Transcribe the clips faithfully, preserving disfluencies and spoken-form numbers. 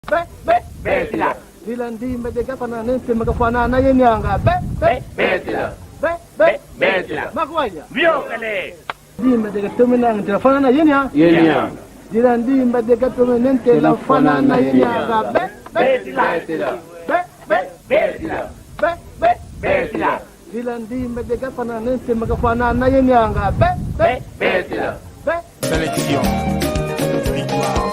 Be, be, betila. Dila ndimba de gafana nente magafana na yenianga. Be, be, betila. Be, be, betila. Makwanya. Miokele. Ndimba de gatome nante la fana na yenia. Yenia. Dila ndimba de gatome nante la fana na yenianga. Be, be, betila. Be, be, betila. Be, be, betila. Dila ndimba de gafana nente magafana na yenianga. Be, be, betila. Be. Sélection. Victoire.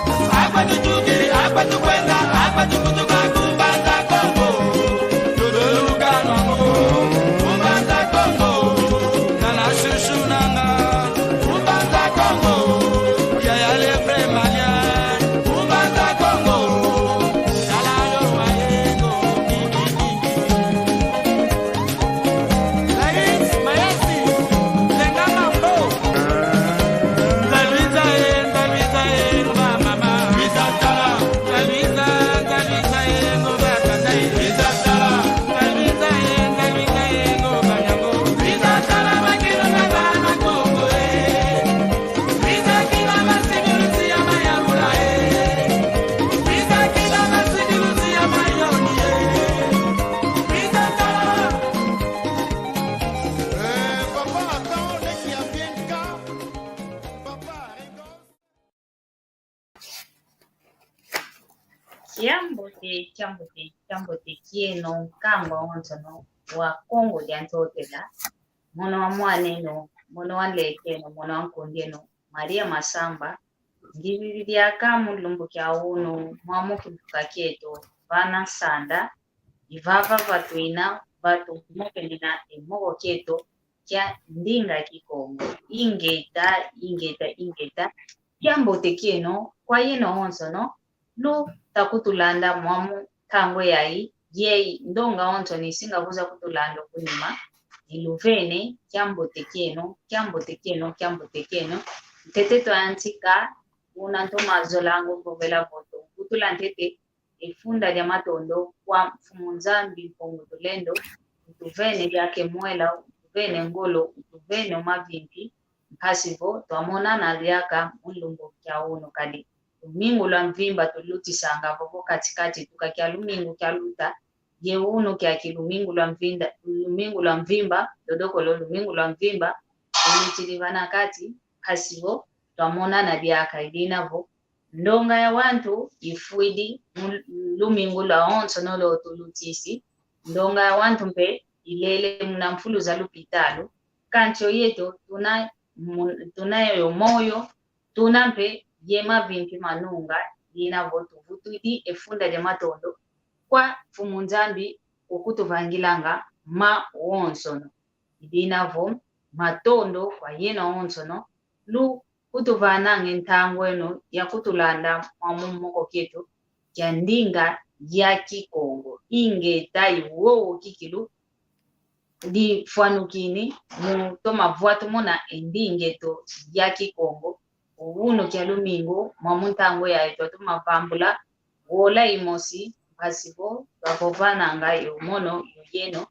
Kiambote, kiambote, kiambote kieno, nkangwa wonsono wa Kongo dia Ntotela, mono wa mwaneno, mono wa nlekeno, mono wa nkundeno, Maria Masamba, ngivili diaka mu lumbu kia unu, mwamu kimvuka kieto, vana nsanda, ivava vatuina, vatumokenena e moko kieto, kia ndinga Kikongo. Ingeta, ingeta, ingeta. Kiambote kieno, kwa yeno wonsono, luta kutulanda mwamu ntangwa yayi, yeyi, ndonga wonsono isinga kuza kutulanda kunima, iluvene, kiambote kieno, kiambote kieno, kiambote kieno. Ntete twayantika, una ntoma zolanga mpovela vo tuvutula ntete, e funda dia matondo kwa Mfumu Nzambi Mpungu Tulendo, utuvene diaka e mwela, utuvene ngolo, utuvene o mavimpi, mpasi vo twamonana diaka mu lumbu kia unu kadi. Lumingu lwa mvimba tulutisanga vovo kati-kati tuka kia lumingu kia luta, ye unu kiaki lumingu lwa mvinda, lumingu lwa mvimba, dodokolo lumingu lwa mvimba, tulutidi vana kati, mpasi vo twamonana diaka. Idina vo ndonga ya wantu ifwidi mu lumingu lwawonsono lo tulutisi. Ndonga ya wantu mpe ilele muna mfulu za lupitalu. Kansi oyeto tuna mu-, tuna yo moyo, tuna mpe ye mavimpi manunga, dina vo tuvutwidi e funda dia matondo kwa Mfumu Nzambi okutuvangilanga mawonsono. Idina vo matondo kwa yeno wonsono, lu kutuvananga e ntangwa eno ya kutulanda mwamu moko kieto kia ndinga ya Kikongo. Ingeta, i wowo kikilu difwanukini mu toma vwatumuna e ndinga eto ya Kikongo. Unu kia lumingu, mwamu ntangwa yayi twatoma vambula wola imosi, mpasi vo twavovananga yo mono yo yeno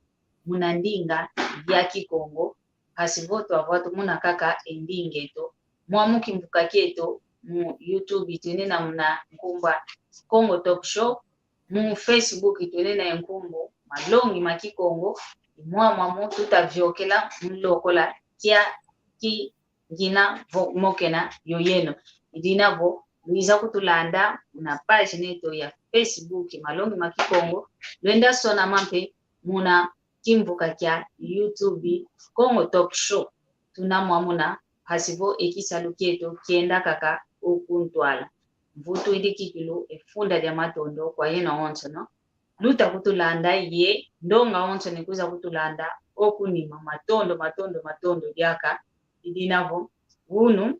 muna ndinga ya Kikongo, mpasi vo twavwatumuna kaka e ndinga eto. Mwamu kimvuka kieto mu YouTube twinina muna nkumbu a Kongo Talk Show, mu Facebook twinina e nkumbu Malongi ma Kikongo, i mwamwamu tutaviokela mu lokola kia ki ngina vo mokena yo yeno. Idina vo lwiza kutulanda muna page neto ya Facebook Malongi ma Kikongo, lwenda sonama mpe muna kimvuka kia YouTube Kongo Talk Show. Tuna mwamuna, mpasi vo e kisalu kieto kienda kaka o kuntwala. Mvutwidi kikilu e funda dia matondo kwa yeno wonsono luta kutulanda ye ndonga wonsono ikwiza kutulanda o kunima. Matondo, matondo, matondo diaka. Idina vo unu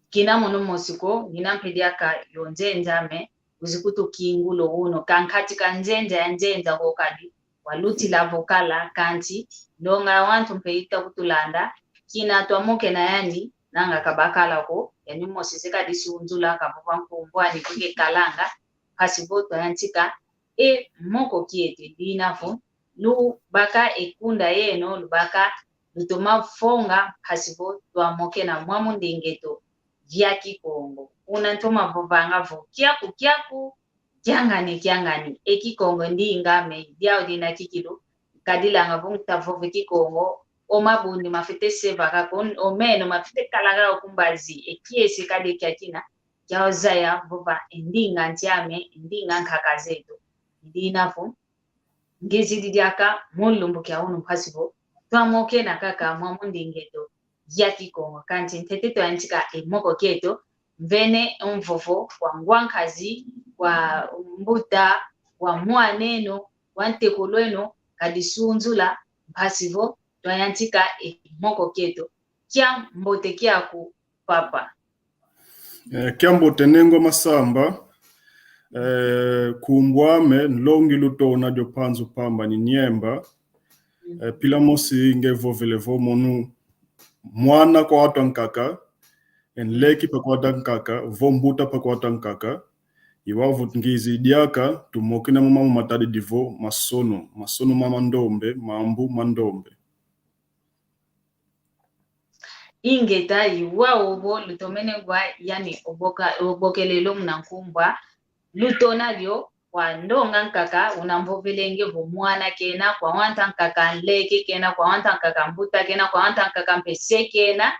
kina mono mosi ko, ngina mpe diaka yo nzenza ame uzi kutukingula unu. Kankati ka nzenza ya nzenza ko kadi, walutila vo kala, kansi ndonga ya wantu mpe ita kutulanda, kina twamokena yani, nanga kabakala ko, yani mosi se kadi sunzula kavova nkumbu ani kuke kalanga, mpasi vo twayantika e moko kieto. Idina vo lubaka e kunda yeno, lubaka lutoma fonga, mpasi vo twamokena mwamu ndinga eto ya Kikongo. Una ntoma vovanga vo kiaku, kiaku, Kiangani, kiangani, e Kikongo ndinga ame, diau dina kikilu, kadilanga vo nta vova Kikongo, o mabundi mafwete sevaka ko, o meno mafwete kalaka ko mbazi, e kiese kadi kiakina, kiau zaya vova e ndinga nsi ame, e ndinga nkaka zeto. I dina vo, ngizidi diaka mu lumbu kia unu mpasi vo twamokena kaka mwa mu ndinga eto ya Kikongo. Kansi ntete twayantika e moko kieto, mvene mvovo kwa ngwa nkazi, kwa mbuta, kwa mwan'eno, kwa ntekolo eno, kadi sunzula, mpasi vo twayantika e moko kieto. Kiambote kiaku, papa. Eh, kiambote Nengwa Masamba. Eh, nkumbu ame nlongi Lutona dio Mpanzu Mpamba ni Niemba. Eh, pila mosi nge vovele vo mono mwana kwa watu ankaka, e nleki pa kwa watu ankaka, vo mbuta pa kwa watu ankaka. I wau vo ngizidi diaka tumokena mu mambu matadidi vo masono, masono ma mandombe, mambu mandombe. Ingeta, i wau vo lutomene ngwa, yani oboka, obokelelo muna nkumbu a Lutona dio, kwa ndonga nkaka, una mvovelenge vo mwana kena, kwa wanta nkaka nleke kena, kwa wanta nkaka mbuta kena, kwa wanta nkaka mpe se kena.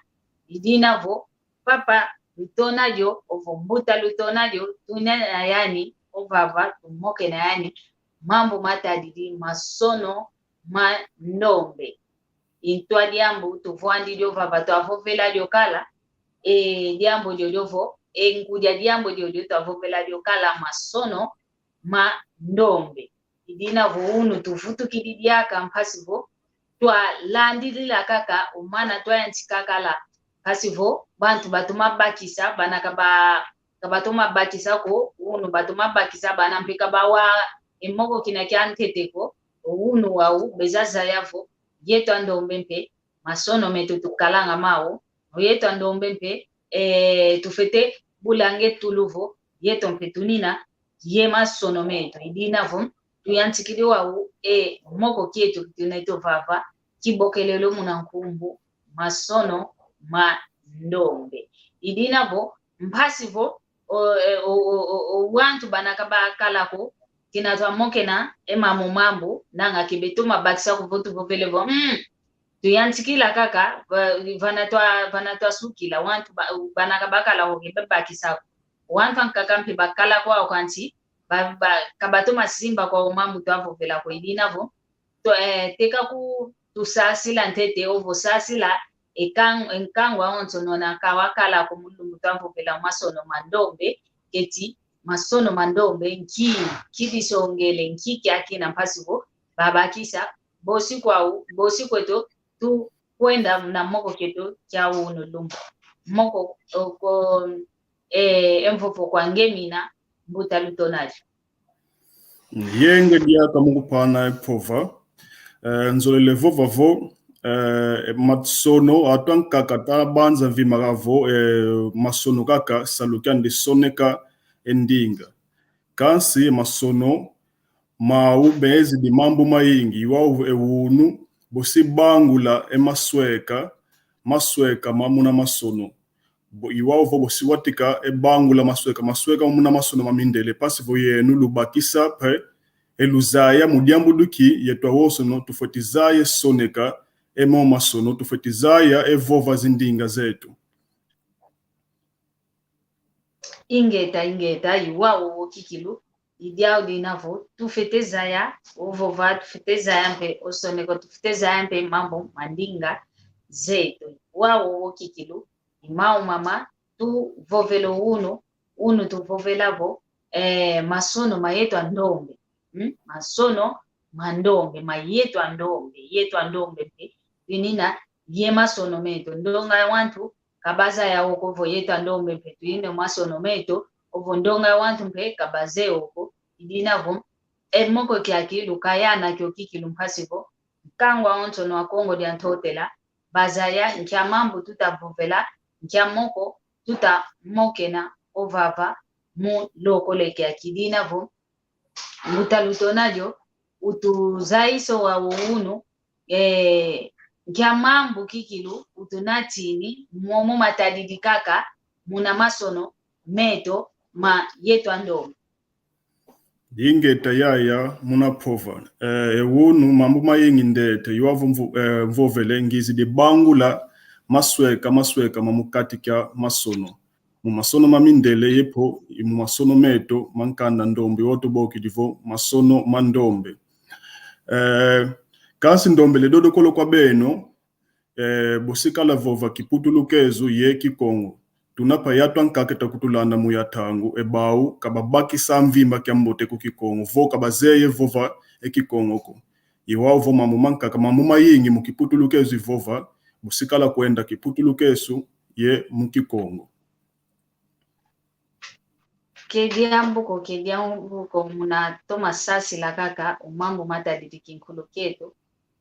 I dina vo, papa Lutona dio, ovo mbuta Lutona dio, tuna na yani, ovava, tumokena yani mambu matadidi masono ma ndombe. I ntwa diambu tuvwandidi ovava twavovela dio kala, e diambu diodio vo, e nkudia diambu diodio twavovela dio kala masono ma ndombe. I dina vo unu tuvutukidi diaka mpasi vo twalandilila kaka o mana twayantika kala, mpasi vo bantu batoma bakisa, bana kaba, kabatoma bakisa ko, unu batoma bakisa, bana mpe kabawa e moko kina kia ntete ko. Unu wau beza zaya vo yeto andombe mpe masono meto tukalanga mau, o yeto andombe mpe, eh, tufwete bulanga e tulu vo yeto mpe tunina ye masono meto. I dina vo tuyantikidi wau e moko kieto kitunete ovava, kibokelelo muna nkumbu masono ma ndombe. I dina vo mpasi vo o, e, o, o, o, o wantu bana kabakala ko, kina twamokena e mamo mambu, nanga ke betoma bakisa ko vo tuvovele vo, mm, tuyantikila kaka, va-, vana twa, vana twasukila, wantu ba-, bana kabakala ko ke babakisa ko. Wantu ankaka mpe bakala kwau kansi, ba, ba, kabatoma simba kwau mambu twavovela ko. I dina vo, to, eh, teka ku tusasila ntete, ovo sasila e kan-, e nkangu awonso nona kawakala ko mu lumbu twavovela masono ma ndombe, keti masono ma ndombe, nki, nki disongele, nki kiakina mpasi vo babakisa, bosi kwau, bosi kweto, tukwenda na moko kieto kia unu lumbu. Moko, o, ko, eh, e mvovo kwa nge mina, mbuta Lutona dio. Yenge diaka mu kupana e mpova. Eh, nzolele vova vo, eh, masono, atu ankaka tabanza mvimba kaka vo, eh, masono kaka salu kiandi soneka e ndinga. Kansi masono mau mezidi mambu mayingi, i wau e unu, bosi bangula e masweka, masweka ma muna masono. Bo-, i wau vo bosi watika e bangula masweka, masweka muna masono ma mindele, mpasi vo yenu lubakisa mpe e luzaya mu diambu duki yeto awonsono tufweti zaya e soneka e mo masono, tufweti zaya e vova zindinga zeto. Ingeta, ingeta, i wau wowo kikilu, i diau dina vo tufwete zaya o vova, tufwete zaya mpe o soneka, tufwete zaya mpe mambu ma ndinga zeto. I wau wowo kikilu, i mau mama tuvovela unu, unu tuvovela vo, eh, masono ma yeto andombe. Hmm? Masono ma ndombe, ma yeto andombe, yeto andombe mpe, twinina ye masono meto. Ndonga ya wantu kabazaya wo ko vo yeto andombe mpe twinina masono meto, ovo ndonga ya wantu mpe kabazeye wo ko. I dina vo, e moko kiaki lukayana kio kikilu mpasi vo, nkangu awonsono a Kongo dia Ntotela, bazaya nkia mambu tutavovela, nkia moko tutamokena ovava mu lokole kiaki. I dina vo, mbuta Lutona dio, utuzayisa o wau unu, eh, nkia mambu kikilu utunatini, momo matadidi kaka muna masono meto ma yeto andombe. Ingeta yaya muna mpova. Eh, e unu mambu mayingi ndete, yuavo mvu-, eh, mvovele ngizidi bangula masweka, masweka ma mu kati kia masono. Mu masono ma mindele yepo, i mu masono meto, ma nkanda ndombe, wau tubokidi vo masono ma ndombe. Eh, kansi ndombele dodokolo kwa beno, eh, bosikala vova Kiputulukezo ye Kikongo. Tuna pa yatu ankaka eta kutulanda mu ya ntangu, e bau, ka babakisa mvimba kiambote ku Kikongo, vo ka bazeye vova e Kikongo ko. I wau vo mambu mankaka, mambu mayingi mu Kiputulukezo ivova, bosikala kwenda Kiputulukezo ye mu Kikongo. Ke diambu ko, ke diambu ko, muna toma sasila kaka o mambu matadidi kinkulu kieto.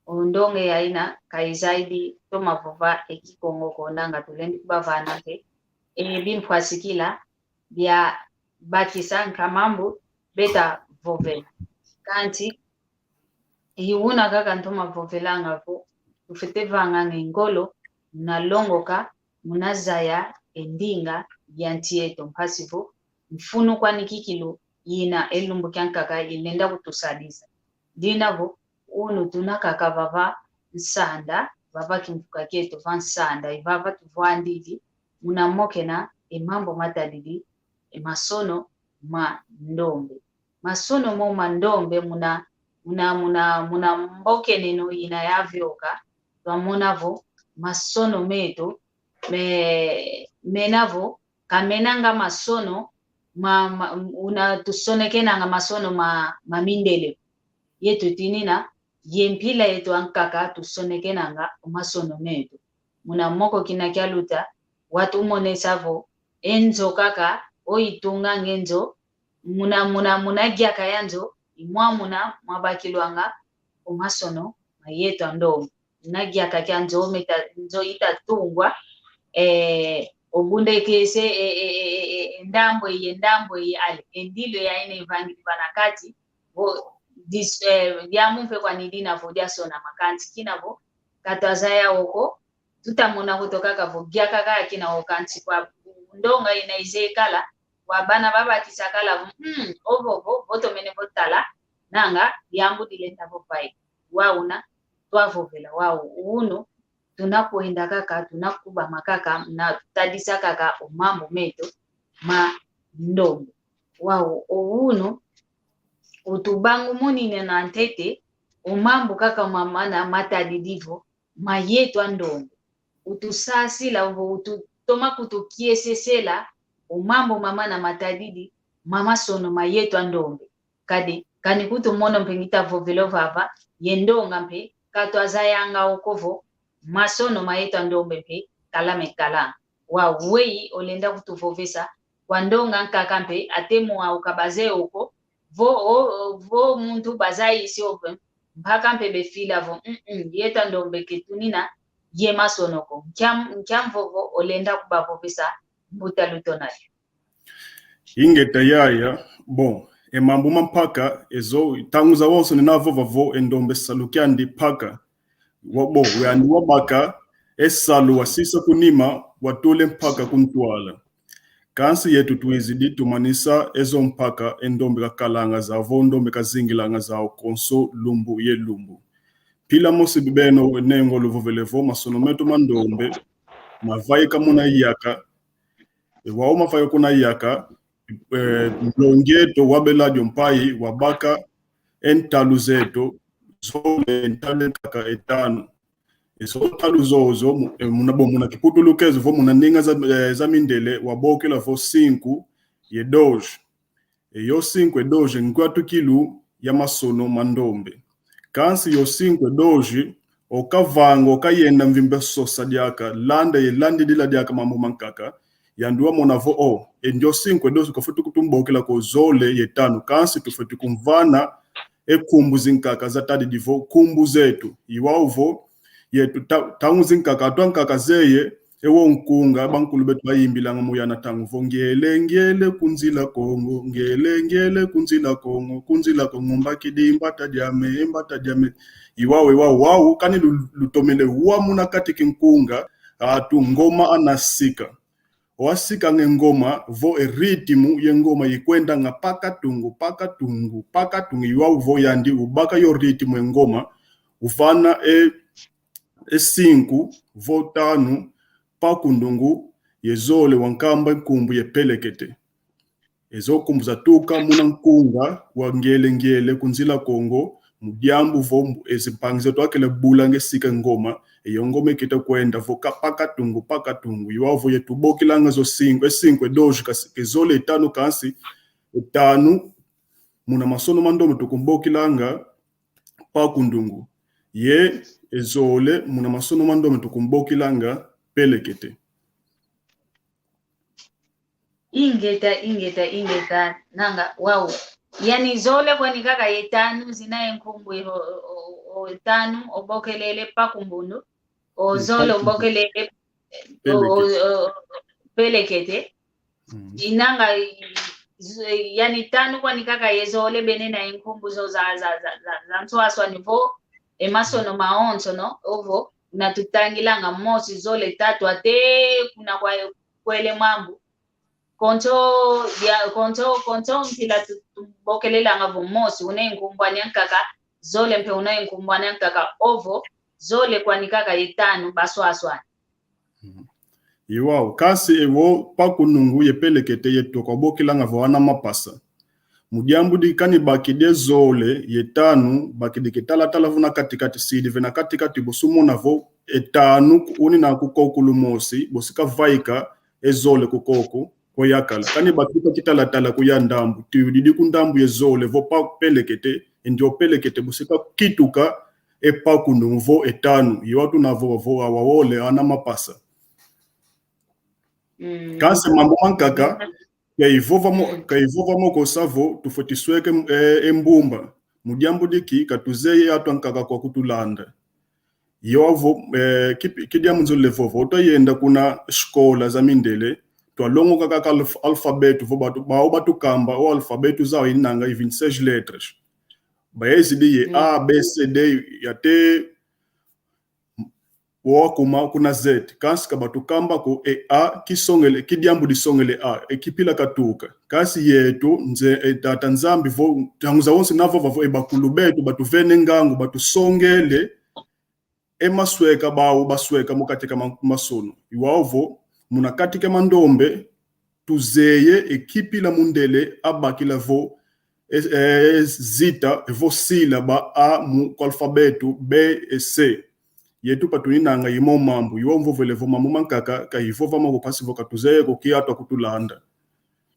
O ndonge ya ina ka izaidi toma vova e Kikongo ko, nanga tulendi kubavana mpe e bimpwasikila bia bakisa nka mambu beta vovela. Kansi i una kaka ntoma vovelanga vo, tufwete vanganga e ngolo, muna longoka, muna zaya e ndinga ya nsi eto, mpasi vo mfunu kwani kikilu ina e lumbu kiankaka ilenda kutusadisa. Dina vo, unu tuna kaka vava nsanda, vava kimvuka kieto va nsanda, i vava tuvwandidi, muna mokena e mambu matadidi e masono ma ndombe. Masono mo ma ndombe muna, muna, muna, muna mbokeneno ina yavioka, twamona vo masono meto, me, mena vo, ka menanga masono ma, ma, una tusonekenanga masono ma, ma mindele. Yeto tinina, ye mpila yeto ankaka tusonekenanga o masono meto. Muna moko kina kialuta, watumonesa vo, e nzo kaka, o itunganga e nzo, muna, muna, muna giaka ya nzo, i mwa muna mwabakilwanga o masono ma yeto a ndombe. Muna giaka kia nzo, meta, nzo itatungwa, eh, o bundekese, eh, eh, eh, eh, eh, ndambu eye, ndambu eye, ale, e ndilo ya ina ivangidi vana kati, vo, dis-, eh, diambu mpe kwani dina vo diasonama, kansi kina vo, ka twazaya wo ko, tutamona kuto kaka vo giaka kaka kina wo, kansi kwa ndonga ina izeye kala, kwa bana babakisa kala vo, mm, ovo vo, vo tomene vo tala, nanga, diambu dilenda vo pai. Wau una, twavovela, wau unu, tuna kwenda kaka, tuna kubama kaka, na tadisa kaka o mambu meto ma ndombe. Wau o unu, utubangumunina na ntete o mambu kaka mamana matadidi vo ma yeto a ndombe. Utusasila vo ututoma kutukiesesela o mambu mamana matadidi ma masono ma yeto a ndombe. Kadi, kani kutu mono mpe ngita vovela vava, ye ndonga mpe, ka twazayanga wo ko vo, masono ma yeto a ndombe mpe, kala me kala. Wau weyi olenda kutuvovesa, kwa ndonga nkaka mpe, ate mo wau ka bazeye wo ko, vo, o, o, vo muntu bazayisi wo mpe, mpaka mpe befila vo, mm, mm, yeto a ndombe ke tunina, ye masono ko. Nkia, nkia mvovo olenda kubavovesa, mbuta Lutonali. Ingeta yaya, bon, e mambu ma mpaka, ezo, ntangu zawonso nina vova vo, e ndombe salu kiandi mpaka. Wa, bon, yandi wabaka, e salu wasisa ku nima, watule mpaka ku ntwala. Kansi yetu twizidi tumanisa ezo mpaka, e ndombe kakalanga zau vo, ndombe kazingilanga zau konso lumbu ye lumbu. Mpila mosi bibeno ne ngolo vovele vo, masono meto ma ndombe, mavaika muna yaka, e wau mavaika kuna yaka, eh, nlongi eto wabela dio mpayi, wabaka e ntalu zeto, zole, ntalu nkaka etanu. Ezo ntalu zozo, mu-, eh, muna, bon, muna Kiputulukezo, vo muna ndinga za, eh, za mindele, wabokela vo cinco e dois. E yo cinco e dois, ngwatukilu ya masono ma ndombe. Kansi yo cinco e dois, okavanga, okayenda mvimba sosa diaka, landa ye landidila diaka mambu mankaka, yandi wamona vo, o, e ndio cinco e dois, kafwete kutumbokela ko zole ye tanu, kansi tufwete kumvana e nkumbu zinkaka zatadidi vo nkumbu zetu. I wau vo, yetu ta-, ntangu zinkaka, atu ankaka zeye, e wo nkunga, bankulu betu bayimbilanga mu yana ntangu vo, ngiele, ngiele ku nzila Kongo, ngiele, ngiele ku nzila Kongo, ku nzila Kongo mbakidi mbata diame, mbata diame. I wau, i wau, wau, kani lu-, lutomele wa muna kati ki nkunga, atu ngoma anasika. wasikanga e ngoma, vo e ritmo ye ngoma yikwendanga pa katungu, pa katungu, pa katungu, i wau vo yandi ubaka yo ritmo ye ngoma, uvana e, e cinco, vo tanu, pa kundungu, ye zole wankamba nkumbu ye pelekete. Ezo nkumbu zatuka muna nkunga wa Ngiele Ngiele ku Nzila Kongo, mu diambu vo mbu-, e zimpangi zeto akele bulanga e sika ngoma, eyo ngoma ikita kwenda vo ka-, pa katungu, pa katungu. I wau vo yetu bokilanga zo cinco, e cinco, e dois, kasi-, e zole, e tanu, kansi, e tanu, muna masono ma ndombe tukumbokilanga pa kundungu. Ye, e zole, muna masono ma ndombe tukumbokilanga pelekete. Ingeta, ingeta, ingeta, nanga, wau. Yani zole kwani kaka ye tanu zina ye nkumbu o, o, o, o tanu obokelele pa kumbundu, o zole obokelele, o, o, pelekete. O, pelekete. Mm. Inanga, z-, yani tanu kwani kaka ye zole bene na ye nkumbu zo za, za, za, za, za nswaswani vo, e masono mawonso, no? Ovo, na tutangilanga mosi, zole, tatu, ate kuna kwa kwele mambu. Konso, ya, konso, konso mpila tu-, tubokelelanga vo mosi, una ye nkumbu anya nkaka, zole mpe una ye nkumbu anya nkaka, ovo, zole kwani kaka ye tanu, baswaswani. Mhm. I wau, kansi ewo pa kunungu ye pelekete yetu kwa bokelanga vo ana mapasa. Mu diambu di kani bakidi e zole ye tanu, bakidi kitalatala vo na katikati, sidi ve na katikati, bosi umona vo e tanu ku-, uni na ku koku lumosi, bosi kavaika e zole ku koku, ko yakala. Kani bakidi kitalatala ku ya ndambu, tiudidi ku ndambu ye zole vo pa pelekete, e ndio pelekete, bosi kakituka e pa kunungu vo e tanu, i wau tuna vo, vo, wa, wa wole, ana mapasa. Mm. Kansi mambu mankaka, mm, kaivova mo-, mm, kaivova mo ko sa vo, tufweti sweke, eh, e mbumba. Mu diambu di ki, katuzeye atu ankaka kwa kutulanda. I wau vo, eh, ki, ki diambu nzolele vova, vo twayenda kuna sikola za mindele, twalongoka kaka alf-, alfabeto, vo batu, bau batukamba, o alfabeto zau inanga i vingt-seize letras. Bayezidi ye, mm, A, B, C, D, yate, wakuma kuna Z, kansi ka batukamba ko e A, kisongele, ki diambu disongele A, e kipila katuka. Kansi yetu, nze, e Tata Nzambi vo, ntangu zawonso navova vo, e bakulu betu, batuvene ngangu, batusongele, e masweka bau, basweka mu kati ka ma-, masono. I wau vo, muna kati ka mandombe, tuzeye e kipila mundele abakila vo, e, e, zita, evo sílaba A mu, ku alfabeto B, e, C. Yetu pa tuninanga i mo mambu, i wau mvovele vo mambu mankaka, kaivova mo ko kansi vo katuzeye ko ki atu akutulanda.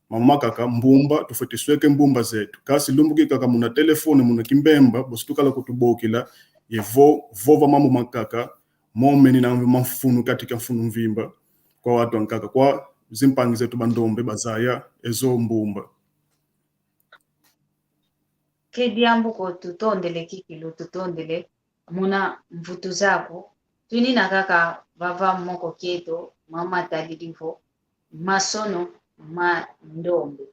Mambu mankaka, mbumba, tufweti sweke mbumba zetu. Kansi lumbu kinkaka muna telefone, muna kimbemba, bosi tukala kutubokila, evo, vova mambu mankaka, momeni na mamfunu kati ka mfunu mvimba, kwa watu ankaka, kwa zimpangi zetu bandombe bazaya ezo mbumba. Ke diambu ko, tutondele kikilu, tutondele muna mvutu zaku. Tunina kaka vava moko kieto, mama tadidi vo masono ma ndombe.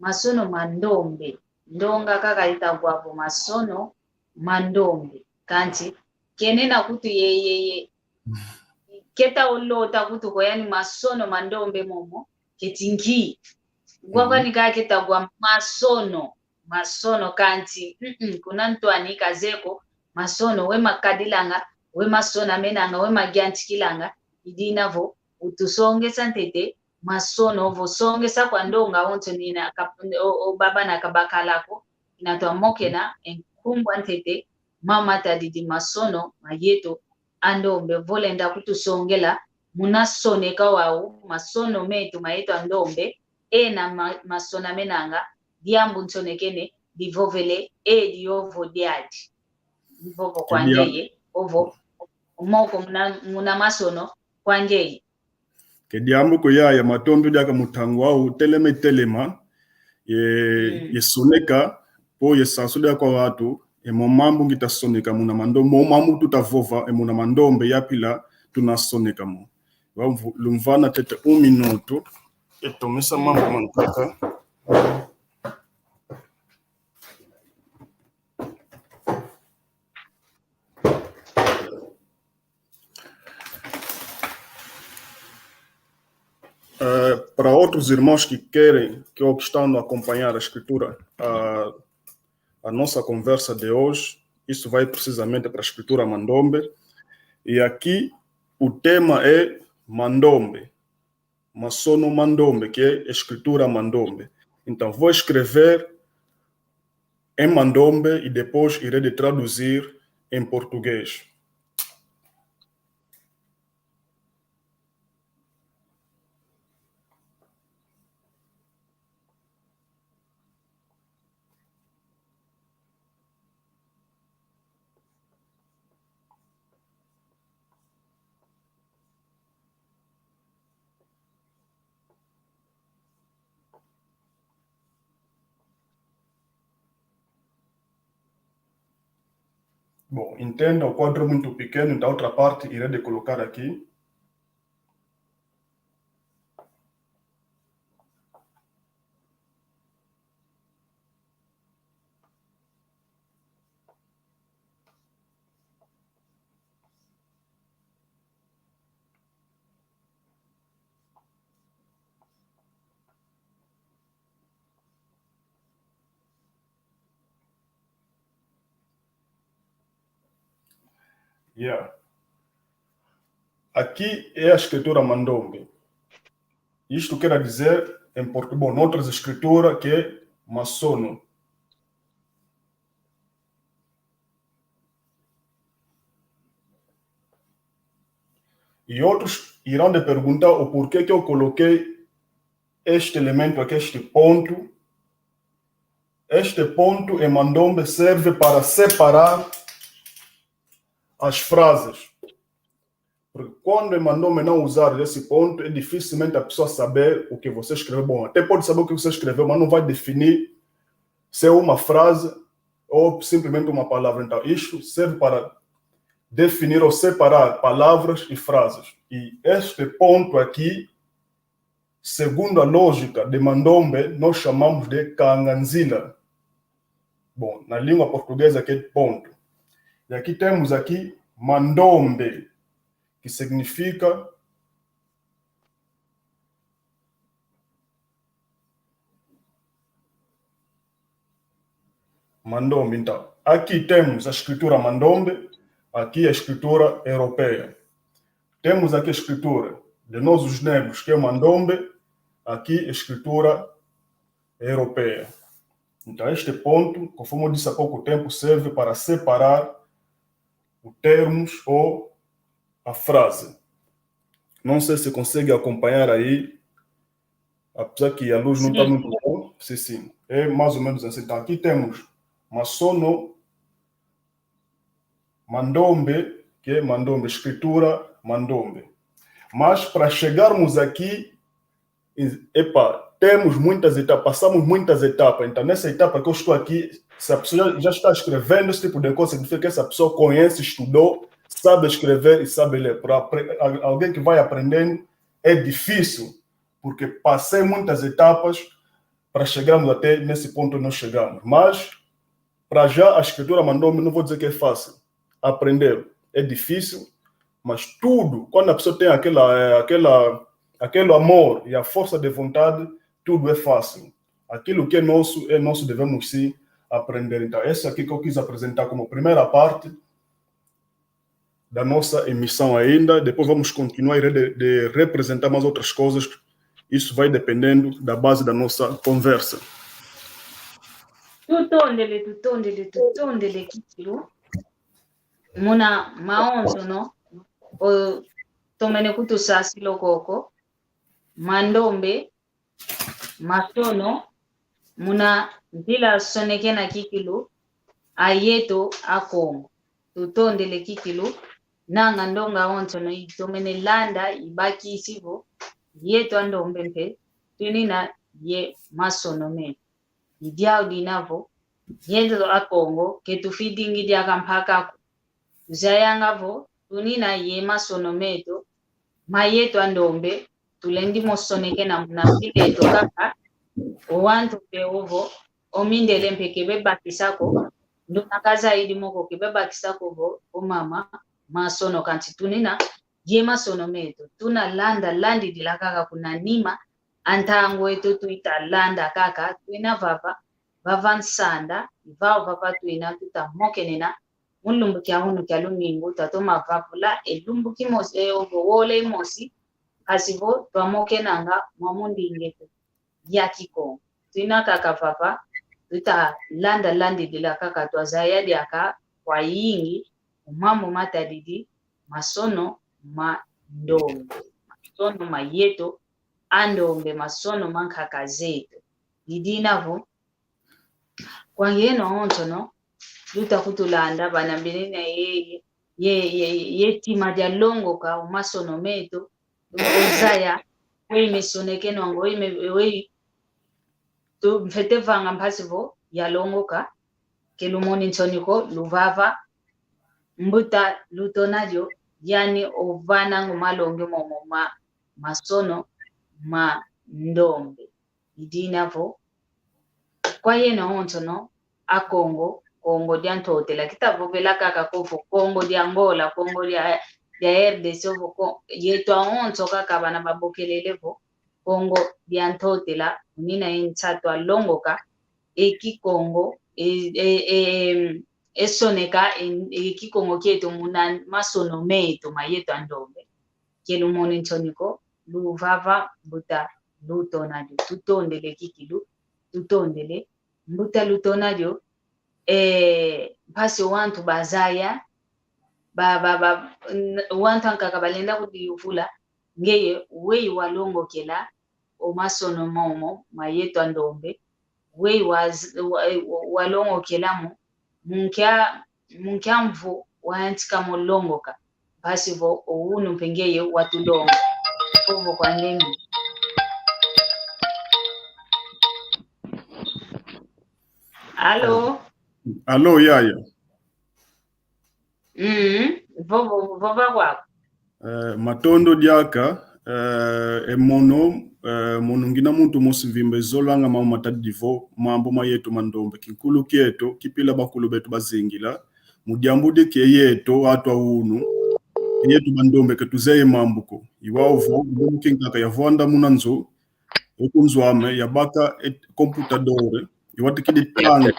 Masono ma ndombe. Ndonga kaka itagwa vo masono ma ndombe. Kansi, kenena kutu ye, ye, ye. Keta olota kutu ko yani masono ma ndombe momo, keti nki. Gwa, mhm, kwani kaka ketagwa masono, masono kansi, mm, mm, kuna ntwani kazeye ko, masono we makadilanga, we masonamenanga, we magiantikilanga, i dina vo, utusongesa ntete, masono, vo songesa kwa ndonga onso nina kap-, o, o baba na kabakala ko, ina twamokena, e nkumbu a ntete, mama tadidi masono, ma yeto, a ndombe, vo lenda kutusongela, muna soneka wau, masono metu ma yeto a ndombe, ena ma-, masonamenanga, diambu nsonekene, divovele, e diovo diadi. Divovo kwa ngeye, ovo, moko muna, muna masono, kwa ngeye. Ke diambu ko yaya, matondo diaka mutangu wau, telema telema, ye, mm, ye soneka, po ye sansu dia kwa watu, e mo mambu ngita soneka muna mando-, mo mambu tuta vova, e muna mandombe ya pila, tuna soneka mo. Wa mvu-, lumvana ntete un minuto, e tomesa mambu mankaka. Eh, para outros irmãos que querem, que ou que estão a acompanhar a escritura, a, a nossa conversa de hoje, isso vai precisamente para a escritura Mandombe. E aqui o tema é Mandombe, Masono Mandombe, que é escritura Mandombe. Então, vou escrever em Mandombe e depois irei de traduzir em português. Bom, entenda, o quadro é muito pequeno, então outra parte irei de colocar aqui. Yeah. Aqui é a escritura Mandombe. Isto quer dizer, em português, bom, noutras escrituras, que é Masono. E outros irão de perguntar o porquê que eu coloquei este elemento aqui, este ponto. Este ponto em Mandombe serve para separar as frases. Porque quando em Mandombe não usar esse ponto, é dificilmente a pessoa saber o que você escreveu. Bom, até pode saber o que você escreveu, mas não vai definir se é uma frase ou simplesmente uma palavra. Então, isto serve para definir ou separar palavras e frases. E este ponto aqui, segundo a lógica de Mandombe, nós chamamos de Kanganzila. Bom, na língua portuguesa que é ponto. E aqui temos aqui Mandombe, que significa Mandombe. Então, aqui temos a escritura Mandombe, aqui a escritura europeia. Temos aqui a escritura de nós os negros, que é Mandombe, aqui a escritura europeia. Então, este ponto, conforme eu disse há pouco tempo, serve para separar os termos ou a frase. Não sei se consegue acompanhar aí, apesar que a luz não está muito boa. Sim, sim. É mais ou menos assim. Então, aqui temos Masono Mandombe, que é Mandombe, escritura Mandombe. Mas para chegarmos aqui, e, epa, temos muitas etapas, passamos muitas etapas. Então, nessa etapa que eu estou aqui, se a pessoa já, já está escrevendo esse tipo de coisa, significa que essa pessoa conhece, estudou, sabe escrever e sabe ler. Para apre-, a-, alguém que vai aprendendo, é difícil, porque passei muitas etapas para chegarmos até nesse ponto que nós chegamos. Mas, para já, a escritura Mandombe, não vou dizer que é fácil. Aprender é difícil, mas tudo, quando a pessoa tem aquela, eh, aquela, aquele amor e a força de vontade, tudo é fácil. Aquilo que é nosso, é nosso, devemos sim aprender. Então, essa aqui que eu quis apresentar como primeira parte da nossa emissão ainda. Depois vamos continuar de, de representar mais outras coisas. Isso vai dependendo da base da nossa conversa. Tutondele, tutondele, tutondele kikilu. Muna mawonsono otomene kutusasila koko. Mandombe, masono, muna nzila sonekena kikilu, ayeto Akongo. Tutondele kikilu, nanga ndonga onsono itomene landa, ibakisi vo, yeto Andombe mpe, tunina ye masono me. Idiau dina vo, yeto Akongo, ke tufidingi diaka mpaka ko. Tuzayanga vo, tunina ye masono meto, ma yeto Andombe, tulendi mo sonekena muna nzila eto kaka, o wantu mpe ovo, o mindele mpe ke bebakisa ko, nduna kazaidi mo ko ke bebakisa ko vo, o mama, masono kansi tunina, ye masono meto. Tuna landa landidila kaka kuna nima, a ntangu eto tuita landa kaka, twina vava, vava nsanda, i vava vava twina tuta mokenena, mu lumbu kia unu kia lumingu, twatoma vavula, e lumbu kimosi, e ovo wola imosi, mpasi vo twamokenanga mwa mu ndinga eto ya Kikongo. Twina kaka vava, tuta landa landidila kaka, twazaya diaka kwayingi, mu mambu matadidi, masono ma ndombe, masono ma yeto a ndombe, masono ma nkaka zeto. I dina vo, kwa yeno onsono, luta kutulanda bana mbinina ye, ye, ye, ye tima dia longoka o masono meto, ozaya, weyi mesonekenwanga, weyi me, weyi tu mfwete vanga mpasi vo ya longoka, ke lumoni nsoni ko, luvava, mbuta lutona dio, yani ovananga malongi momo ma, masono ma ndombe. I dina vo, kwa yeno onsono, a Kongo, Kongo dia Ntotela. Kita vovela kaka ko vo Kongo dia Angola, Kongo dia, dia R D C, ovo Ko-, yeto awonso kaka bana babokelele vo Kongo dia Ntotela, unina e nsatu a longoka e Kikongo, e, e, e, e soneka e, e Kikongo kieto muna masono meto ma yeto a ndombe. Ke lumoni nsoni ko, luvava, mbuta lutona dio. Tutondele kikilu, tutondele mbuta lutona dio. Eh, mpasi wantu bazaya, ba, ba, ba, n-, wantu ankaka balenda kudiyuvula, ngeye weyi walongokela o masono momo ma yeto a ndombe, weyi wa, wa, walongokela mo, mu nkia, mu nkia mvu wayantika mo longoka, mpasi vo o unu mpe ngeye watulonga. Ovo kwa ndenge. Alo? Alo, yaya. Mm, vo, vo, vova kwaku. Eh, matondo diaka, eh, e mono, eh, mono ngina muntu mosi mvimba izolanga mambu matadidi vo mambu ma yeto mandombe, kinkulu kieto, kipila bakulu beto bazingila, mu diambu di ke yeto, atu a unu, yeto bandombe ke tuzeye mambu ko. I wau vo, ndombe kinkaka yavwanda muna nzo, e ku nzo ame, yabaka e computador, iwatikidi tanga.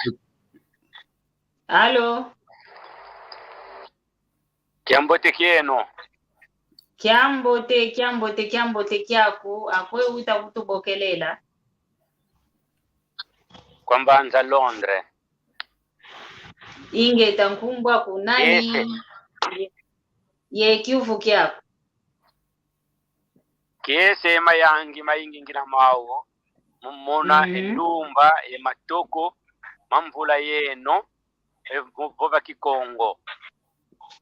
Alo? Kiambote kieno. Kiambote, kiambote, kiambote kiaku, akwe uta kutubokelela. Kwa mbanza Londres. Ingeta, nkumbu aku nani? Ese. Ye, ye kiuvu kiaku. Kiese mayangi mayingi ngina mau, mu mona e ndumba ye matoko ma mvula yeno, e vo-, vova Kikongo.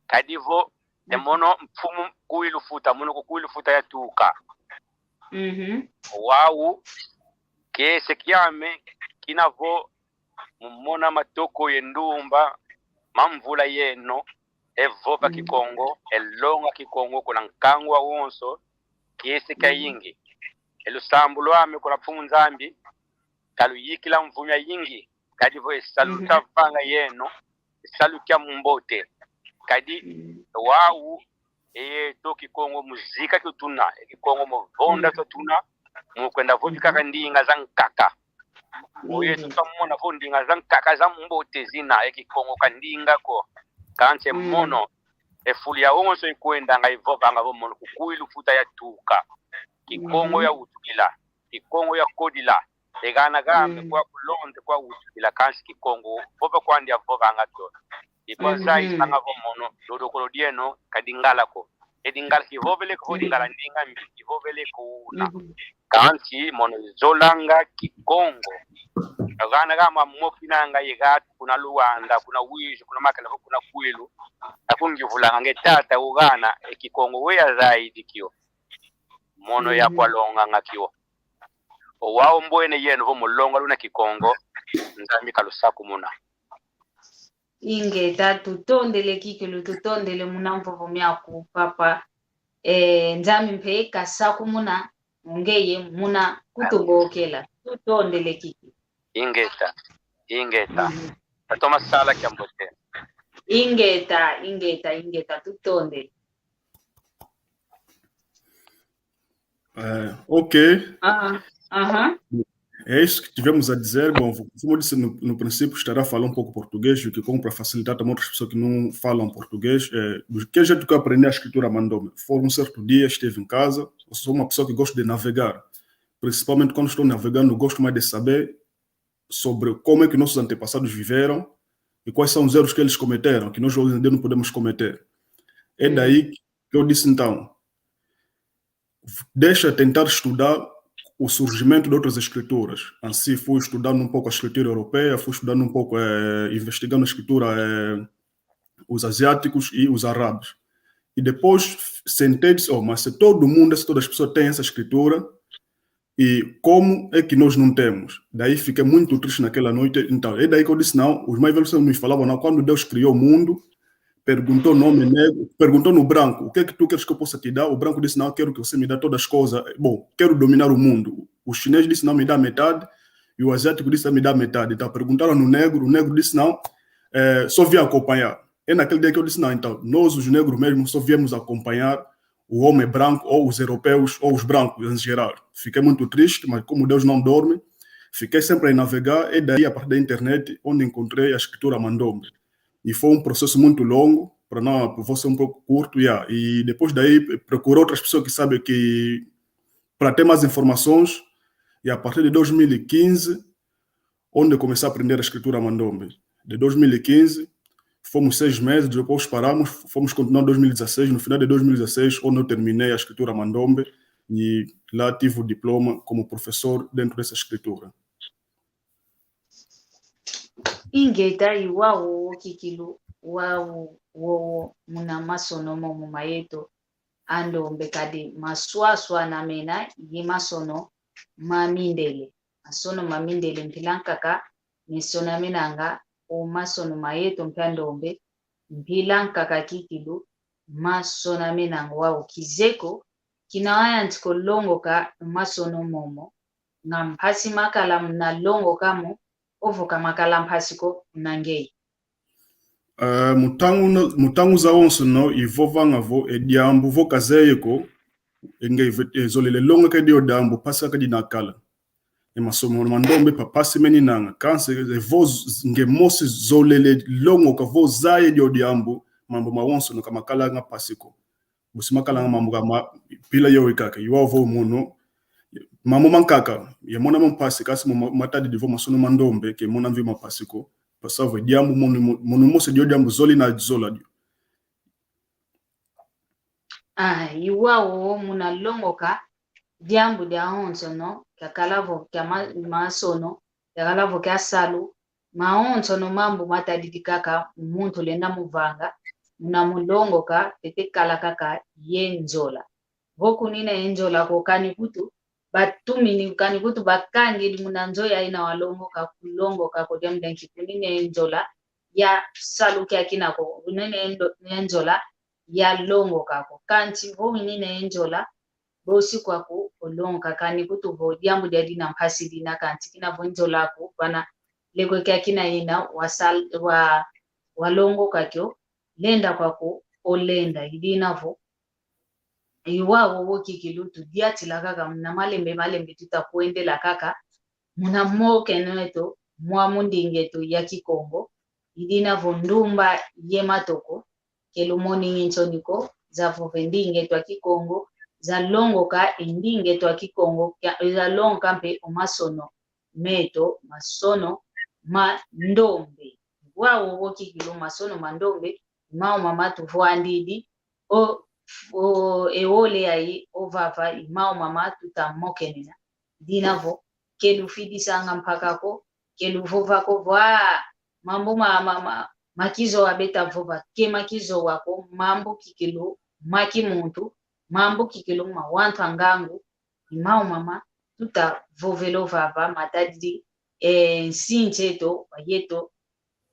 Kadi vo, e mono mfumu Kuilufuta, mono ku Kuilufuta yatuka. Wau, kiese kiame, kina vo, mu mona matoko ye ndumba ma mvula yeno, e vova Kikongo, e longa Kikongo kuna nkangu wawonso, kiese kiayingi. E lusambu lwame kuna Mfumu Nzambi, kaluyikila mvu miayingi, kadi vo e salu tavanga yeno, e salu kiambote. Kadi wau, e yeto Kikongo mu zika kio tuna, e Kikongo mu vonda kio tuna, mu kwenda vovi kaka ndinga za nkaka. O yeto twamona vo ndinga za nkaka za mbote zina, e Kikongo ka ndinga ko. Kansi mono, e fulu yawonso ikwendanga ivovanga vo mono ku Kuilufuta yatuka. Kikongo yawutukila, Kikongo yakodila. E gana game kwa ku Londres kwawutukila, kansi Kikongo vova kwandi avovanga kio. Ikwa zayisanga vo mono, dodokolo dieno, ka Lingala ko. E Lingala kivovele ko, Lingala ndinga mbi, kivovele ko una. Kansi mono zolanga Kikongo. Gana game amokinanga ye gatu kuna Luanda, kuna Uíge, kuna Makala, kuna Kwilu. Akungivulanga nge tata ugana, e Kikongo we yazayidi kio. Mono yakwalonganga kio. O wau mbwene yeno vo mu longa luna Kikongo, Nzambi kalusakumuna. Ingeta, tutondele kikilu, tutondele muna mvovo miaku, papa. Eh, Nzambi mpe kasakumuna, ngeye muna kutubokela. Tutondele kikilu. Ingeta, ingeta. Tatoma sala kiambote. Ingeta, ingeta, ingeta, tutondele. É, ok. Ah, aham. É isso que tivemos a dizer. Bom, vou, como eu disse no, no princípio, estará a falar um pouco português, o que como para facilitar também outras pessoas que não falam português. É, do que jeito que eu aprendi a escritura mandombe? Foi um certo dia, estive em casa, eu sou uma pessoa que gosta de navegar. Principalmente quando estou navegando, gosto mais de saber sobre como é que nossos antepassados viveram e quais são os erros que eles cometeram, que nós hoje em dia não podemos cometer. É daí que eu disse, então, deixa tentar estudar o surgimento de outras escrituras. Assim, fui estudando um pouco a escritura europeia, fui estudando um pouco, eh, investigando a escritura, eh, os asiáticos e os árabes. E depois sentei e disse, oh, mas se todo mundo, se todas as pessoas têm essa escritura, e como é que nós não temos? Daí fiquei muito triste naquela noite. Então, é daí que eu disse, não, os mais velhos me falavam, não, quando Deus criou o mundo, perguntou no homem negro, perguntou no branco, o que é que tu queres que eu possa te dar? O branco disse, não, quero que você me dê todas as coisas. Bom, quero dominar o mundo. O chinês disse, não, me dá metade. E o asiático disse, me dá metade. Então, perguntaram no negro, o negro disse, não, é, só vim acompanhar. É naquele dia que eu disse, não, então, nós, os negros mesmo, só viemos acompanhar o homem branco, ou os europeus, ou os brancos em geral. Fiquei muito triste, mas como Deus não dorme, fiquei sempre a navegar, e daí, a partir da internet, onde encontrei a escritura mandombe. E foi um processo muito longo, para não, vou ser um pouco curto, yeah. E depois daí, procurei outras pessoas que sabem que, para ter mais informações, e a partir de dois mil e quinze, onde comecei a aprender a escritura mandombe. De dois mil e quinze, fomos seis meses, depois paramos, fomos continuar dois mil e dezasseis. No final de dois mil e dezasseis, onde eu terminei a escritura mandombe, e lá tive o diploma como professor dentro dessa escritura. Ingeta, i wau wowo kikilu, wau wowo muna masono momo ma yeto a ndombe, kadi maswaswana mena ye masono ma mindele. Masono ma mindele mpila nkaka mesonamenanga o masono ma yeto mpe a ndombe, mpila nkaka kikilu masonamenanga. Wau kizeko kina wayantika o longoka masono momo, nga mpasi makala muna longoka mo, ovo ka makala mpasi ko muna ngeye. Eh, mu ntangu no, mu ntangu zawonsono ivovanga vo e diambu vo kazeye ko, e ngeye vo, e zolele longoka e dio diambu, mpasi kaka dinakala. E masomo ma ndombe pa mpasi meninanga, kansi e vo z-, nge mosi zolele longoka vo zaya e dio diambu, mambu mawonsono ka makalanga mpasi ko. Bosi makalanga mambu ka ma-, mpila yoyo kaka, i wau vo mono, mambu mankaka yamona mo mpasi, kansi mo ma-, matadidi vo masono ma ndombe ke mona mvi ma mpasi ko, mpasi vo e diambu mono, mono mosi dio diambu zole na zola dio. Ah, i wau muna longoka diambu diawonsono, kiakala vo kia ma-, masono, kiakala vo kia salu, mawonsono mambu matadidi kaka muntu lenda muvanga, muna mulongoka, tete kala kaka ye nzola. Vo kunina ye nzola ko, kani kutu batumini, kani kutu bakangidi muna nzo yayi na walongoka, kulongoka ko diambu dia nki kunina ye nzola ya salu kiakina ko, kunina ye ndo-, ye nzola ya longoka ko. Kansi vo winina ye nzola, bosi kwaku olongoka, kani kutu vo diambu diadi na mpasi dina, kansi kina vo nzola aku vana lekwe kiakina ina wasal-, wa-, walongoka kio, lenda kwaku olenda. I dina vo i wau wowo kikilu tudiatila kaka muna malembe malembe, tuta kwendela kaka muna mokeno eto mwa mu ndinga eto ya Kikongo. I dina vo ndumba ye matoko ke lumoningi nsoni ko za vova e ndinga eto ya Kikongo, za longoka e ndinga eto ya Kikongo, kia-, za longoka mpe o masono meto, masono ma ndombe. Wau wowo kikilu masono ma ndombe, i mau mama tuvwandidi, o, o, e wole yayi, ovava, i mau mama tuta mokenena. Dina vo, ke lufidisanga mpaka ko, ke luvova ko vo, ah, mambu ma, ma, ma, ma kizowa beta vova, ke ma kizowa ko, mambu kikilu ma kimuntu, mambu kikilu ma wantu a ngangu, i mau mama tuta vovela ovava matadidi, eh, nsinsi eto, wa yeto,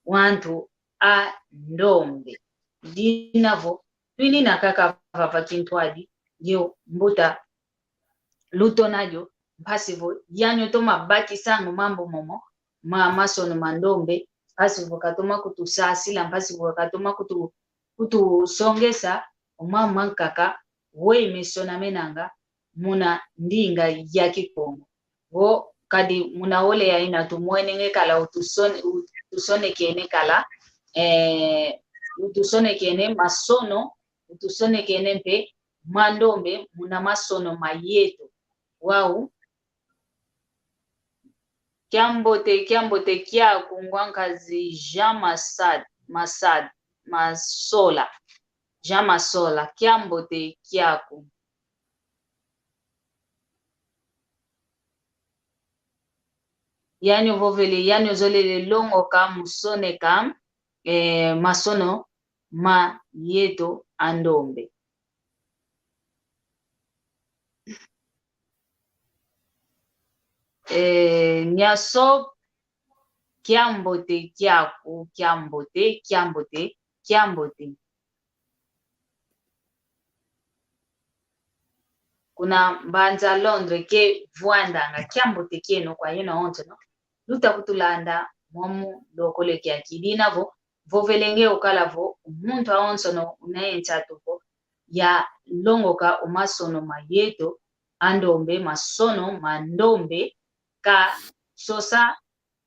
wantu a ndombe. Dina vo, twinina kaka vava kintwadi, yo mbuta lutona dio, mpasi vo, yanyo toma bakisanga mambu momo, ma masono ma ndombe, mpasi vo katoma kutusasila, mpasi vo katoma kutu-, kutusongesa o mama mankaka, weyi mesonamenanga, muna ndinga ya Kikongo. Vo kadi muna ole ya ina tumwenenge kala utusone-, utusonekene kala, eh, utusonekene masono, utusonekene mpe mandombe muna masono ma yeto. Wau. Kiambote, kiambote kiaku ngwankazi Jean Masad, Masad, Masola. Jean Masola, kiambote kiaku. Yani ovovele, yani ozolele longoka musoneka, eh, masono ma yeto a ndombe. Eh, Nyasop, kiambote kiaku, kiambote, kiambote, kiambote. Kuna mbanza Londres ke vwandanga, kiambote kieno kwa yeno onsono luta kutulanda momu lokole kiaki. Dina vo, vovelenge ukala vo, muntu awonsono una ye nsatu vo ya longoka o masono ma yeto a ndombe, masono ma ndombe, ka sosa,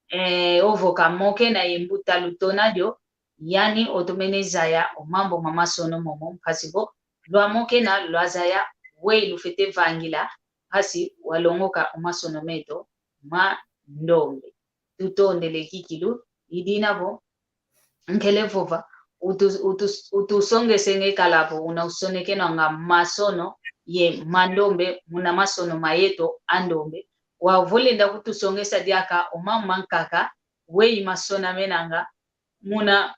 eh, ovo ka mokena ye mbuta lutona dio, yani otomene zaya o mambu ma masono momo, mpasi vo lwamokena lwazaya, weyi lufwete vangila, mpasi walongoka o masono meto ma ndombe. Tutondele kikilu, i dina vo, nkele vova, utu-, utu-, utusongesenge kala vo una usonekenanga masono ye mandombe muna masono ma yeto a ndombe. Wau vo olenda kutusongesa diaka o mambu mankaka, weyi masonamenanga muna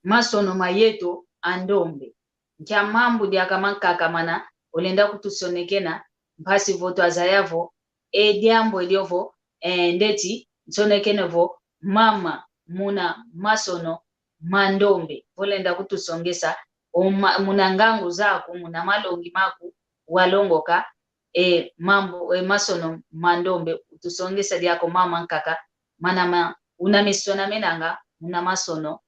masono ma yeto a ndombe. Nkia mambu diaka mankaka mana olenda kutusonekena, mpasi vo twazaya vo, e diambu edio vo, eh, ndeti nsonekene vo mama muna masono ma ndombe. Vo olenda kutusongesa, o ma-, muna ngangu zaku, muna malongi maku, walongoka, e mambu, e masono ma ndombe, utusongesa diaka o mambu mankaka, mana ma-, una misonamenanga muna masono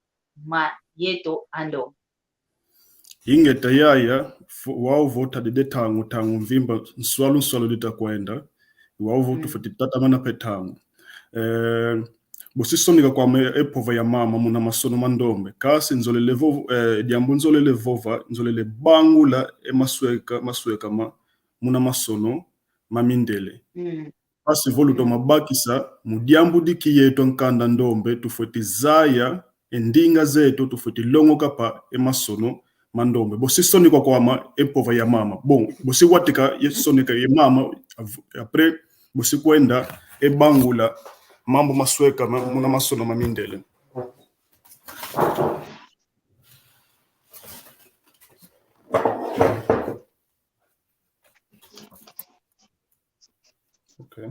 ma yeto a ndombe. Ingeta yaya, vo-, wau vo tadidi tangu, tangu mvimba, nswalu, nswalu dita kwenda, wau vo tufweti tatamana mpe tangu. Eh, bosi soneka kwame e mpova ya mama muna masono ma ndombe. Kansi nzolele vo-, eh, diambu nzolele vova, nzolele bangula e masweka, masweka ma, muna masono ma mindele. Mpasi vo lutoma bakisa, mu diambu diki yeto nkanda ndombe, tufweti zaya e ndinga zeto, tufweti longoka mpe e masono ma ndombe. Bosi soneka kwame e mpova ya mama. Bon, bosi watika ye soneka ye mama, av-, après, bosi kwenda e bangula mambu masweka ma, muna masono ma mindele. Ok.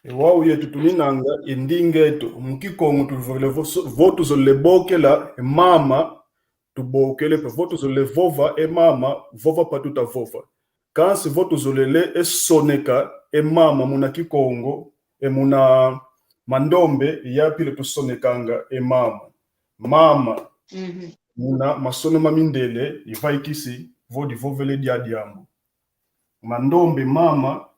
E wau yetu tuninanga e ndinga eto, mu Kikongo tuvovele vo so-, vo tuzolele bokela e mama, tubokele mpe. Vo tuzolele vova e mama, vova mpe tuta vova. Kansi vo tuzolele e soneka e mama muna Kikongo, e muna mandombe, ya pila tusonekanga e mama. Mama. Muna masono ma mindele, ivaikisi vo divovele dia diambu. Mandombe mama,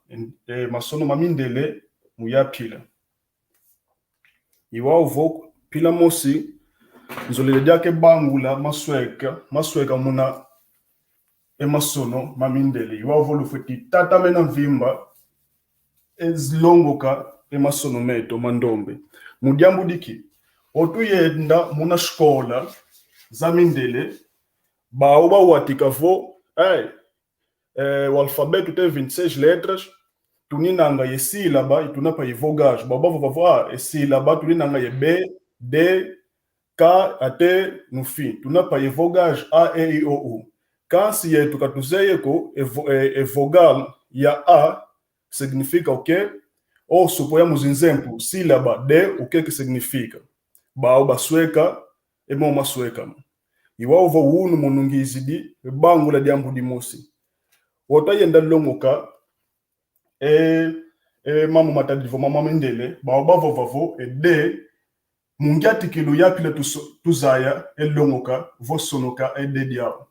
e, masono ma mindele, mu ya pila. I wau vo pila mosi, nzolele diaka e bangula masweka, masweka muna e masono ma mindele. I wau vo lufweti tatamena mvimba, e zilongoka e masono meto ma ndombe. Mu diambu diki, o tuyenda muna sikola za mindele, bau bawatika vo, eh, eh, o alfabeto tem vinte e seis letras, tuninanga ye sílaba, i tuna mpe ye vogais. Bau bavova vo, ah, e sílaba, tuninanga ye B, D, K, até no fim. Tuna mpe ye vogais A, E, I, O, U. Kansi yetu ka tuzeye ko, e vo-, e, e vogal ya A, significa o quê? Ou supoyamos, por exemplo, sílaba de, o que que significa? Bau basueka, e mo masueka. I wau vo unu mono ngizidi bangula diambu dimosi. Wau twayenda longoka e, e mambu matadidi vo mama mindele, bau bavova vo e de, mu ngiatikilu ya pila tuso-, tuzaya e longoka vo sonoka e de diau.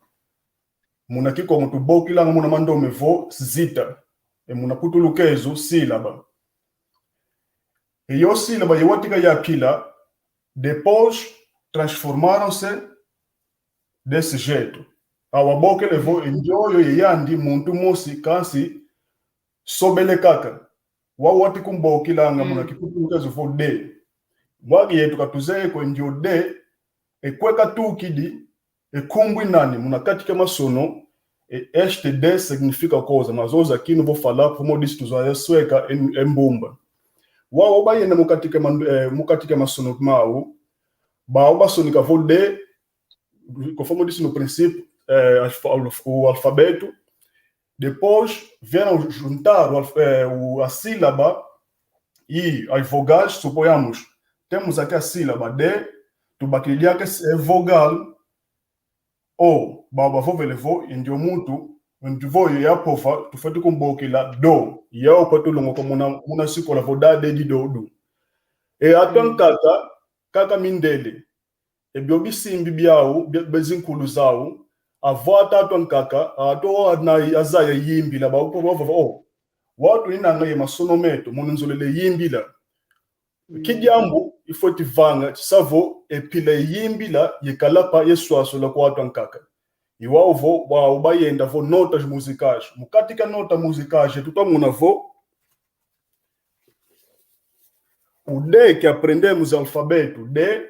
Muna Kikongo tubokilanga muna mandome vo zita, e muna Putulukezo sílaba. E yo sílaba ye watika ya pila, depois transformaram-se desse jeito. Awa bokele vo e ndioyo ye yandi muntu mosi kansi sobele kaka. Wau wati kumbokilanga muna Kiputulukezo vo de. Wau yetu katuzeye ko e ndio de, e kwe katukidi, e nkumbu i nani, muna kati kia masono, e este de significa coisa, mazozo akinu vo fala, vo modisi tuzaya sueka e, e mbumba. Wau bayenda mu kati kia man-, eh, mu kati kia masono mau, bau basonika vo de, conforme eu disse no princípio, eh, alfa-, alf-, o alfabeto, depois vieram juntar o alf-, eh, o, a sílaba e as vogais, suponhamos, temos aqui a sílaba de, tubakidi diaka e vogal, o, bau bavovele vo, e ndio muntu, e ndio vo, ye apova, tufwete kumbokela do, ye o kwetu longoka muna, muna sikola vo da, de, di, do, du. E atu ankaka, kaka mindele. E bio bisimbi biau, bia, bia zinkulu zau, avwa atatu ankaka, atu ana azaya yimbila, bau bavova, o, wau tuinanga ye masono meto, mono nzolele yimbila. Ki diambu ifwete vanga, tisa vo e pila e yimbila, ye kalapa ye swasula kwa atu ankaka. I wau vo, wau bayenda vo notas musicais. Mu kati kia notas musicais, yetu twamona vo, o de que aprendemos alfabeto de,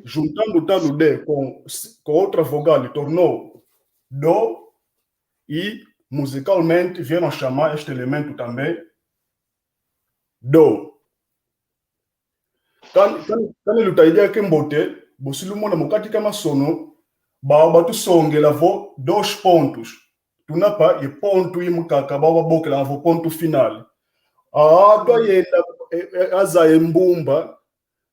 juntando o tal de com, com outra vogal, tornou do, e musicalmente vieram chamar este elemento também do. Kan, kan, kani lutaidia kimbote, bosi lumona mu kati kia masono, bau batusongela vo dois pontos. Tunapa ye ponto i mukaka, bau babokela vo ponto final. Atu ayenda, e, e, azaya e mbumba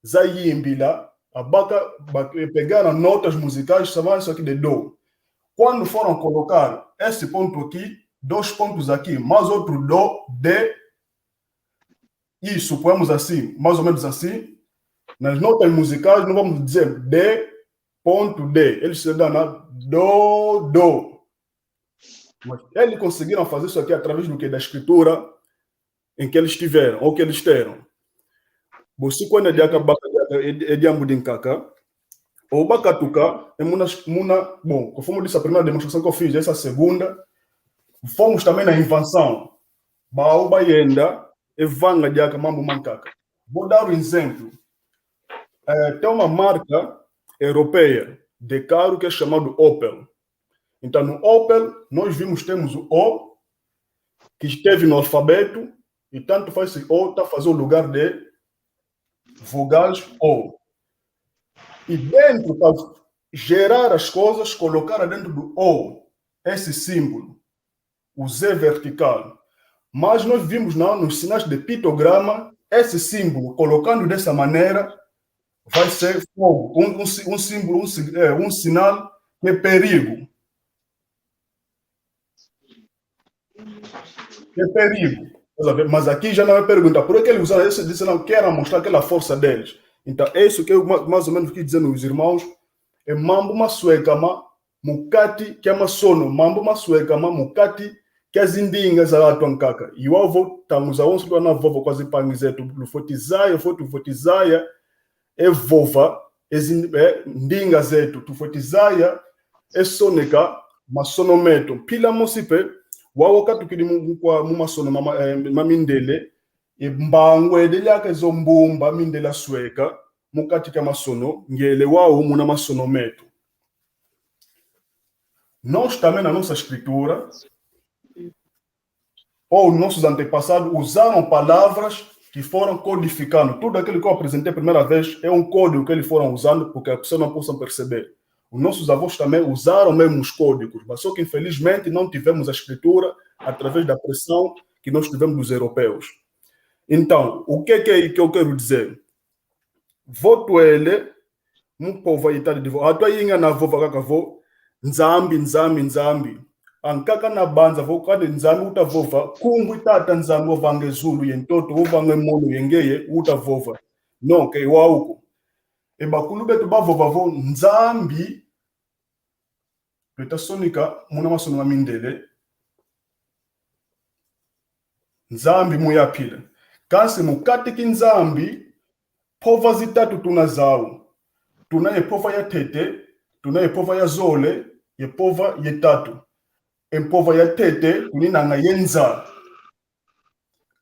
za yimbila, abaka, ba, e, pegar nas notas musicais, chamava isso aqui de do. Quando foram colocar esse ponto aqui, dois pontos aqui, mais outro do, de, e suponhamos assim, mais ou menos assim, nas notas musicais, não vamos dizer de ponto de, eles se dão na do, do. Mas eles conseguiram fazer isso aqui através do quê? Da escritura em que eles tiveram, ou que eles terão. Bosi kwenda diaka baka diaka e, e diambu dinkaka. O bakatuka, e muna, muna, bom, conforme eu disse, a primeira demonstração que eu fiz, essa segunda, fomos também na invenção. Bau bayenda, e vanga diaka mambu mankaka. Vou dar um exemplo. Eh, tem uma marca europeia de carro que é chamado Opel. Então, no Opel, nós vimos, temos o O, que esteve no alfabeto, e tanto faz se O tá fazer o lugar de vogais O. E dentro, para gerar as coisas, colocaram dentro do O esse símbolo, o Z vertical. Mas nós vimos na, nos sinais de pictograma, esse símbolo, colocando dessa maneira, vai ser fogo, um, um si-, um símbolo, um si-, é, um sinal que é perigo. Que é perigo. Estás a ver? Mas aqui já não é pergunta. Por que ele usa esse, disse não, quer mostrar aquela força deles. Então, é isso que eu ma-, mais ou menos quis dizer nos irmãos. É mambu masueka ma mu kati kia masono, mambu masueka ma mu kati kia zindinga za atu ankaka. I wau vo, ntangu zawonso lwavova kwa zimpangi zetu, lufwete zaya, lufwete, lufwete zaya, e vova, e zin-, e ndinga zetu, tufwete zaya, e soneka masono meto. Mpila mosi pe, wau wakatukidi mu, mu kwa, mu masono ma, ma, eh, ma mindele, e mbangu ede liaka e zo mbumba mindele asueka, mu kati kia masono, ngiele wau muna masono meto. Nós também, na nossa escritura, ou nossos antepassados usaram palavras que foram codificando. Tudo aquilo que eu apresentei a primeira vez é um código que eles foram usando porque as pessoas não possam perceber. Os nossos avós também usaram mesmo os códigos, mas só que infelizmente não tivemos a escritura através da pressão que nós tivemos dos europeus. Então, o que que, que eu quero dizer? Vo twele mu mpova itadi divo. Atwa inga na vova kaka vo, Nzambi, Nzambi, Nzambi. Ankaka na banza vo kani Nzambi uta vova, nkumbu i Tata Nzambi wavanga e zulu ye ntoto, wavanga e mono ye ngeye, uta vova. Não, ke wau ko. E bakulu beto bavova vo, Nzambi, tweta sonika muna masono ma mindele, Nzambi mu ya pila. Kansi mu kati ki Nzambi, mpova zitatu tuna zau. Tuna ye mpova ya ntete, tuna ye mpova ya zole, ye mpova ye tatu. E mpova ya ntete, tuninanga ye Nza,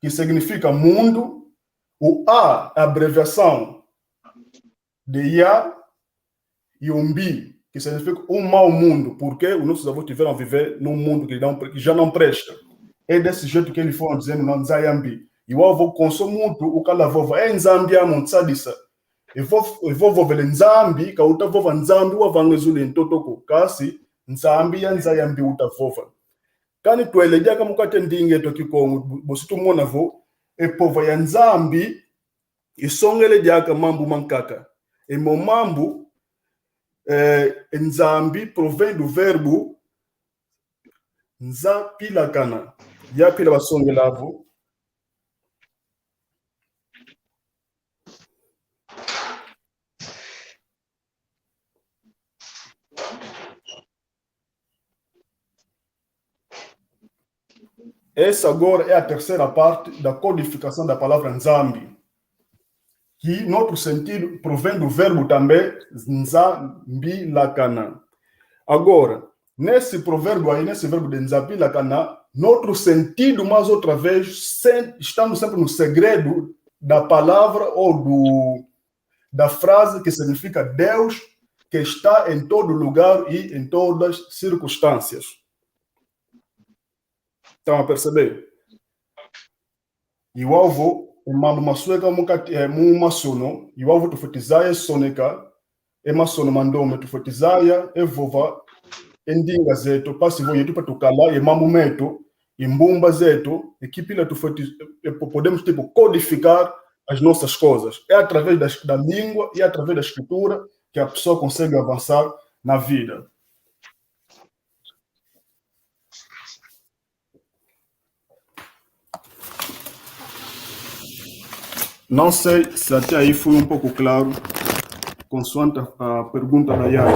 que significa mundo, o A, abreviação de Yah, e o Mbi, que significa um mau mundo, porque os nossos avós tiveram a viver num mundo que não pre-, que já não presta. É desse jeito que eles foram dizendo, não, Nza ya Mbi. E o avô cansou muito, o kala vova, é Nzambi amo nsadisa. E vo, e vo vovele Nzambi, ka uta vova Nzambi wavanga e zulu ye ntoto ko, kansi Nzambi ya Nza ya Mbi uta vova. Kani twele diaka mu kati ndinga eto Kikongo, bo-, bosi tumona vo, e mpova ya Nzambi, isongele diaka mambu mankaka. E mo mambu, eh, Nzambi provém do verbo nza pilakana. Ya pila basongela vo. Essa agora é a terceira parte da codificação da palavra Nzambi, que, noutro sentido, provém do verbo também nzambilakana. Agora, nesse provérbio aí, nesse verbo de nzambilakana, noutro sentido, mais outra vez, sem, estamos sempre no segredo da palavra ou do, da frase que significa Deus que está em todo lugar e em todas circunstâncias. Estão a perceber? I wau vo, e mambu masweka mu kati, eh, mu masono, i wau vo tufwete zaya soneka, e masono ma ndombe tufwete zaya, e vova, e ndinga zeto, mpasi vo yeto pa tukala, e mambu meto, e mbumba zeto, e kipila tufwete, e, po-, podemos, tipo, codificar as nossas coisas. É através das, da língua e através da escritura que a pessoa consegue avançar na vida. Não sei se até aí fui um pouco claro, consoante a, a pergunta da Yara.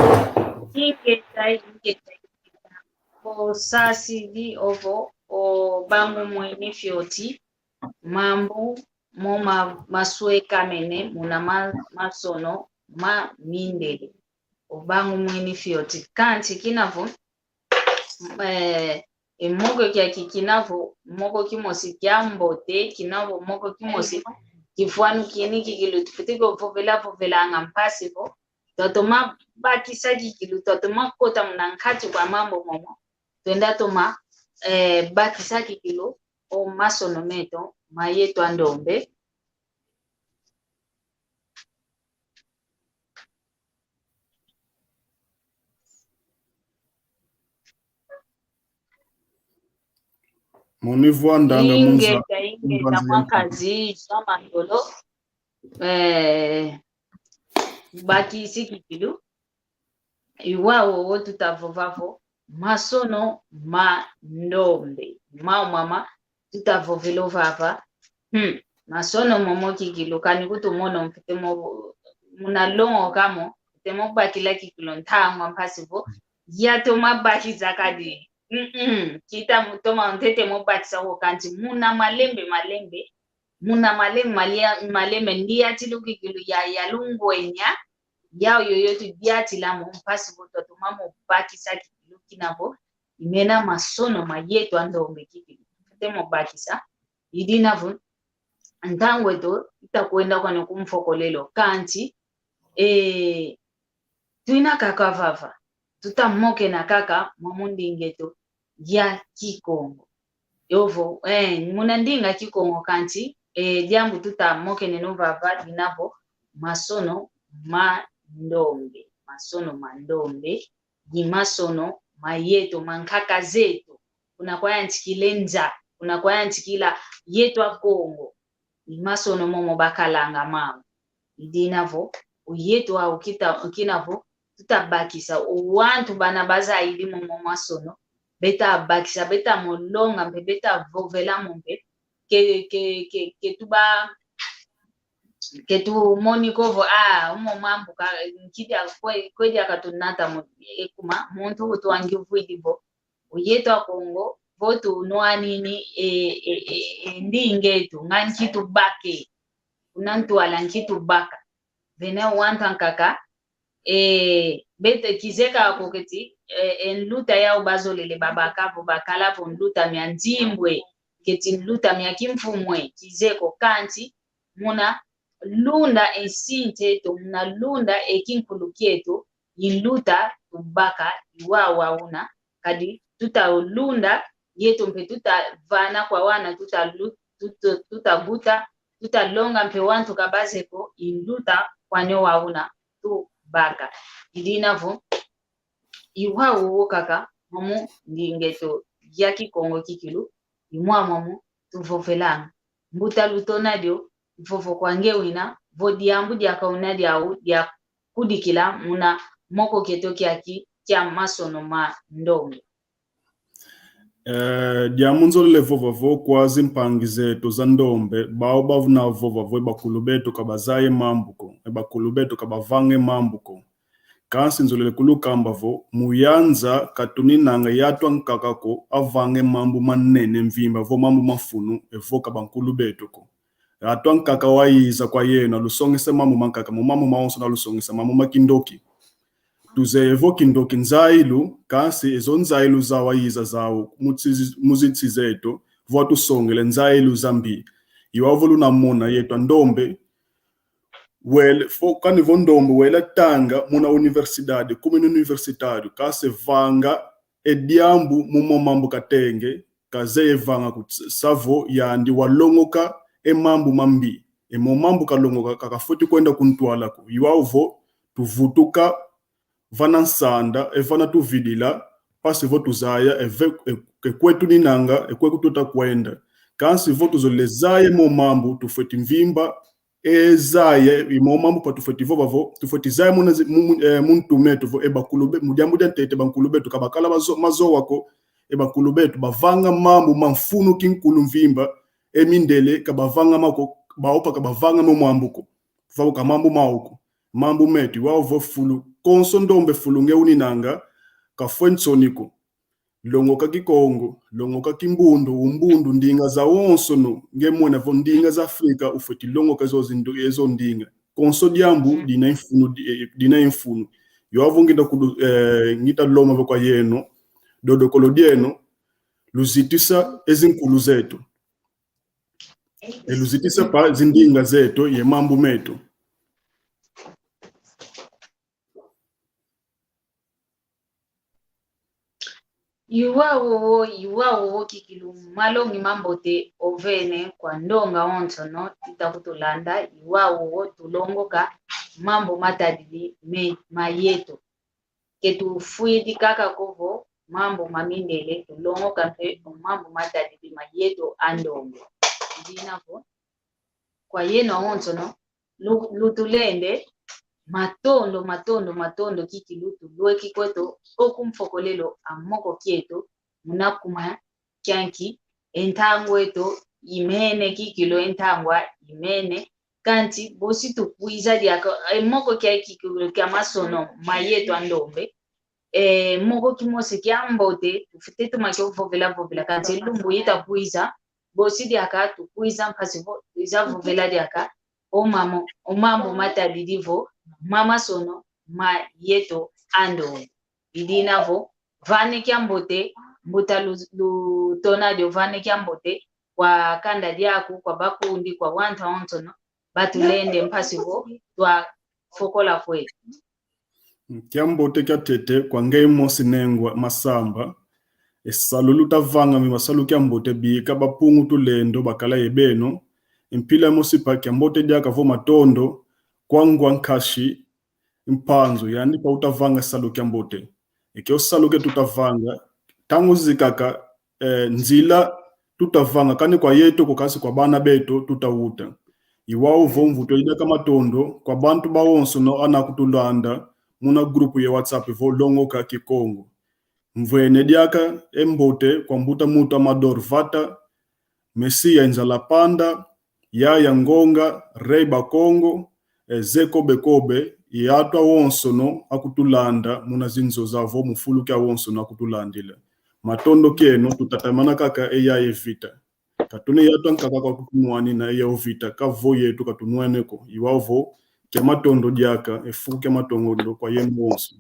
Ingeta, ingeta, ingeta. O sasi di ovo, o bangu mwene fioti, mambu mo ma-, maswekamene, muna ma-, masono, ma mindele. O bangu mwene fioti. Kanti kina vo, eh, e moko kiaki kina vo moko kimosi kia mbote, kina vo moko kimosi kifwanu kini kikilu tufwete ko vovela vovelanga mpasi vo twatoma bakisa kikilu, twatoma kota muna nkati kwa mambu momo, twenda toma, eh, bakisa kikilu o masono meto ma yeto a ndombe. Moni vwa ndanda munza. Ingeta, ingeta, mwa nkazi, Jean Mandolo. Eh, bakisi kikilu. I wau wo tuta vova vo, masono ma ndombe. Mau mama, tuta vovela vava. Hmm. Masono momo kikilu kani kutu mono mfwete mo, muna longoka mo, mfwete mo bakila kikilu ntangwa mpasi vo yatoma bakisa kadi. Mm-mm. Kita mutoma ntete mo bakisa ko kanti muna malembe, malembe. Muna malembe, malia-, malembe ndiatila kikilu ya, ya lungwenya. Yau yoyo tudiatila mo mpasi vo twatoma mo bakisa kikilu kina vo i mena masono ma yeto a ndombe kikilu. Mfwete mo bakisa. I dina vo, ntangu eto ita kwenda kwani ku mfokolelo. Kanti, eh, twina kaka vava. Tuta mokena kaka mwa mu ndinga eto ya Kikongo. Yovo, eh, muna ndinga Kikongo kanti, eh, diambu tuta mokeneno vava dina vo, masono ma ndombe, masono ma ndombe, di masono ma yeto, ma nkaka zeto, kuna kwayantikila e nza, kuna kwayantikila yeto a Kongo. i masono momo bakalanga mau. I dina vo, o yeto au kita, kina vo, tuta bakisa, o wantu bana bazayidi momo masono, beta bakisa, beta mo longa mpe, beta vovela mo mpe, ke, ke, ke, ke tuba, ke tumoni ko vo, ah, omo mambu ka, nkidia kwe, kwe diaka tunata mo, ekuma, muntu utuangi uvwidi vo, o yeto a Kongo, vo tunwanini, e, e, e, e, ndinga eto, ngani ki tubake, kuna ntwala nki tubaka. Vene wantu ankaka, e, bete kizeka ko keti, e, e nluta yau bazolele babaka vo bakala vo nluta mia nzimbwe, keti nluta mia kimfumwe, kizeko kanti, muna lunda e nsi nteto, muna lunda e kinkulu kieto, i nluta tubaka, i wawa una, kadi tuta lunda, yeto mpe tuta vana kwa wana, tuta lu-, tuta, tuta guta, tuta longa mpe wantu ka bazeko, i nluta kwani o wauna tubaka. I dina vo, i wau wo kaka, momo ndinga eto ya Kikongo kikilu, i mwa momo tuvovelanga. Mbuta Lutonadio, vovo kwa nge wina, vo diambu diaka una diau, dia kudikila muna moko kieto kiaki kia masono ma ndombe. Eh, diambu nzolele vova vo kwa zimpangi zeto za ndombe, bau bavuna vova vo e bakulu beto ka bazaya e mambu ko, e bakulu beto ka bavanga e mambu ko. Kansi nzolele kulukamba vo, mu yanza ka tuninanga yatu ankaka ko avanga e mambu manene mvimba, vo mambu ma mfunu, evo ka bankulu beto ko. Atu ankaka wayiza kwa yeno, alusongesa mambu mankaka, mu mambu mawonso alusongesa mambu ma kindoki. Tuzeye vo kindoki nzailu, kansi ezo nzailu zau wayiza zau, mu ntsi-, mu zintsi zeto, vo atusongele nzailu zambi. I wau vo lunamona yeto a ndombe, wele, vo, kani vo ndombe, wele tanga muna universidade, kumini universitário, kansi vanga e diambu mu mo mambu katenge, kazeye vanga ko, sa vo yandi walongoka e mambu mambi. E mo mambu kalongoka ka kafweti kwenda ku ntwala ko. I wau vo tuvutuka vana nsanda, e vana tuvidila, mpasi vo tuzaya, e ve-, e, e kwe tuninanga, e kwe tuta kwenda. Kansi vo tuzolele zaya e mo mambu, tufweti mvimba, e zaya, i mo mambu pa tufweti vova vo, tufweti zaya muna zi-, mu, mu, eh, mu ntu meto vo, e bakulu be-, mu diambu dia ntete bankulu beto ka bakala bazo-, mazowa ko, e bakulu beto bavanga mambu ma mfunu kinkulu mvimba, e mindele ka bavanga ma ko, baopa ka bavanga mo mambu ko. Vavo ka mambu mau ko, mambu meto, i wau vo fulu, konso ndombe fulu nge uninanga, kafwe nsoni ko. Longoka Kikongo, longoka Kimbundu, Umbundu, ndinga zawonsono, nge mona vo ndinga za Afrika, ufweti longoka ezo zindu-, ezo ndinga. Konso diambu, mm, dina mfunu, di-, eh, dina mfunu. I wau vo ngita kudu-, eh, ngita lomba vo kwa yeno, dodokolo dieno, luzitisa e zinkulu zeto. E luzitisa pa zindinga zeto ye mambu meto. I wau wo, i wau wo kikilu, malongi mambote ovene kwa ndonga onsono ita kutulanda, i wau wo tulongoka mambu matadidi me-, ma yeto. Ke tufwidi kaka ko vo mambu ma mindele, tulongoka mpe mambu matadidi ma yeto a ndombe. I dina vo, kwa yeno awonsono, lu-, lutulende, matondo, matondo, matondo, kikilu tulweki kweto, oku mfokolelo a moko kieto, muna kuma kianki, e ntangwa eto imene kikilu, e ntangwa imene, kanti bosi tukwiza diaka, e moko kia kikilu kia masono ma yeto a ndombe, e moko kimosi kiambote, tufwete toma kio vovela vovela, kanti lumbu ita kwiza, bosi diaka tukwiza mpasi vo, twiza vovela diaka, o mamo-, o mambu matadidi vo, ma masono ma yeto a ndombe. I dina vo, vane kiambote, mbuta Lu-, Lutonadio, vane kiambote, kwa kanda diaku, kwa bakundi, kwa wantu awonsono, batulende mpasi vo, twafokola kweto. Kiambote kiatete, kwa ngeye mosi Nengwa Masamba, e salu lutavanga mvimba salu kiambote bika bapungu tulendo bakala ye beno, mpila mosi pa kiambote diaka vo matondo, kwa ngwa nkashi, Mpanzu, yandi pa utavanga salu kiambote. E kio salu ke tutavanga, ntangu zikaka, eh, nzila tutavanga, kani kwa yeto ko, kansi kwa bana beto tutawuta. I wau vo mvutwidi diaka matondo kwa bantu bawonsono anakutulanda muna grupu ya WhatsApp vo Longoka Kikongo. Mvwene diaka e mbote kwa mbuta mutu Amador Vata, Mesia Inzala Panda, Yaya Ngonga, Rei Bakongo, e, Ze Kobe Kobe, i atu awonsono akutulanda muna zinzo zavo mu fulu kiawonsono akutulandila. Matondo kieno, tutatamana kaka e yaya Vita. Katuna e atu ankaka kwa kutunwanina e yaya Vita, kavo yetu katunwene ko, i wau vo kia matondo diaka, e fuku kia matondo kwa yeno wonso.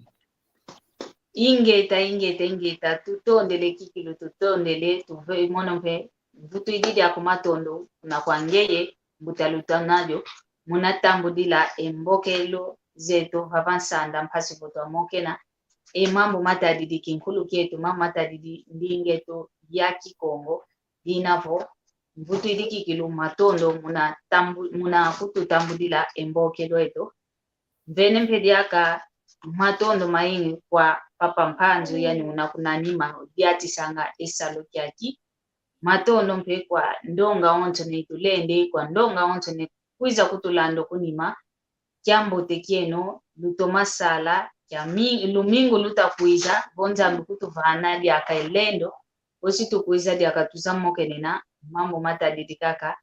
Ingeta, ingeta, ingeta, tutondele kikilu, tutondele, tuve, mono mpe, mvutwidi diaka matondo, kuna kwa ngeye, mbuta Lutanadio, muna tambudila e mbokelo zeto, vava nsanda, mpasi vo twamokena, e mambu matadidi kinkulu kieto, mambu matadidi ndinga eto ya Kikongo, dina vo, mvutwidi kikilu matondo, muna tambu-, muna kututambudila e mbokelo eto, Mvene mpe diaka matondo mayingi kwa Papa Mpanzu, yani una kunanima diatisanga e salu kiaki. Matondo mpe kwa ndonga onso ne tulende, kwa ndonga onso ne kwiza kutulanda kunima. Kiambote kieno, lutoma sala, kia mi-, lumingu luta kwiza, vo Nzambi kutuvana diaka e lendo, osi tukwiza diaka tuzamokenena mambu matadidi kaka,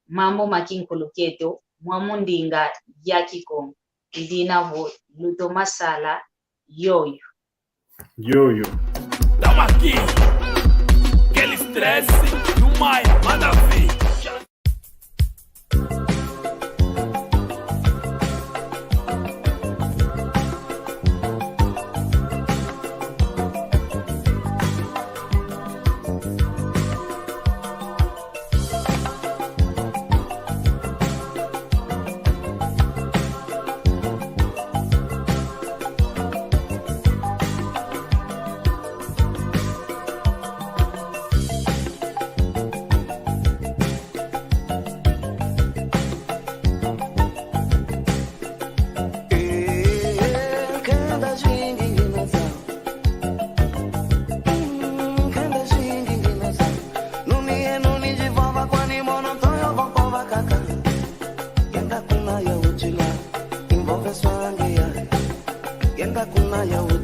mambu ma kinkulu kieto, mwa mu ndinga ya Kikongo. I dina vo lutoma sala yoyo. Yoyo. Tamo aqui. Aquele stress, no mai, manda ver. Yenda kuna ya uchila, mvove swange yaya. Yenda kuna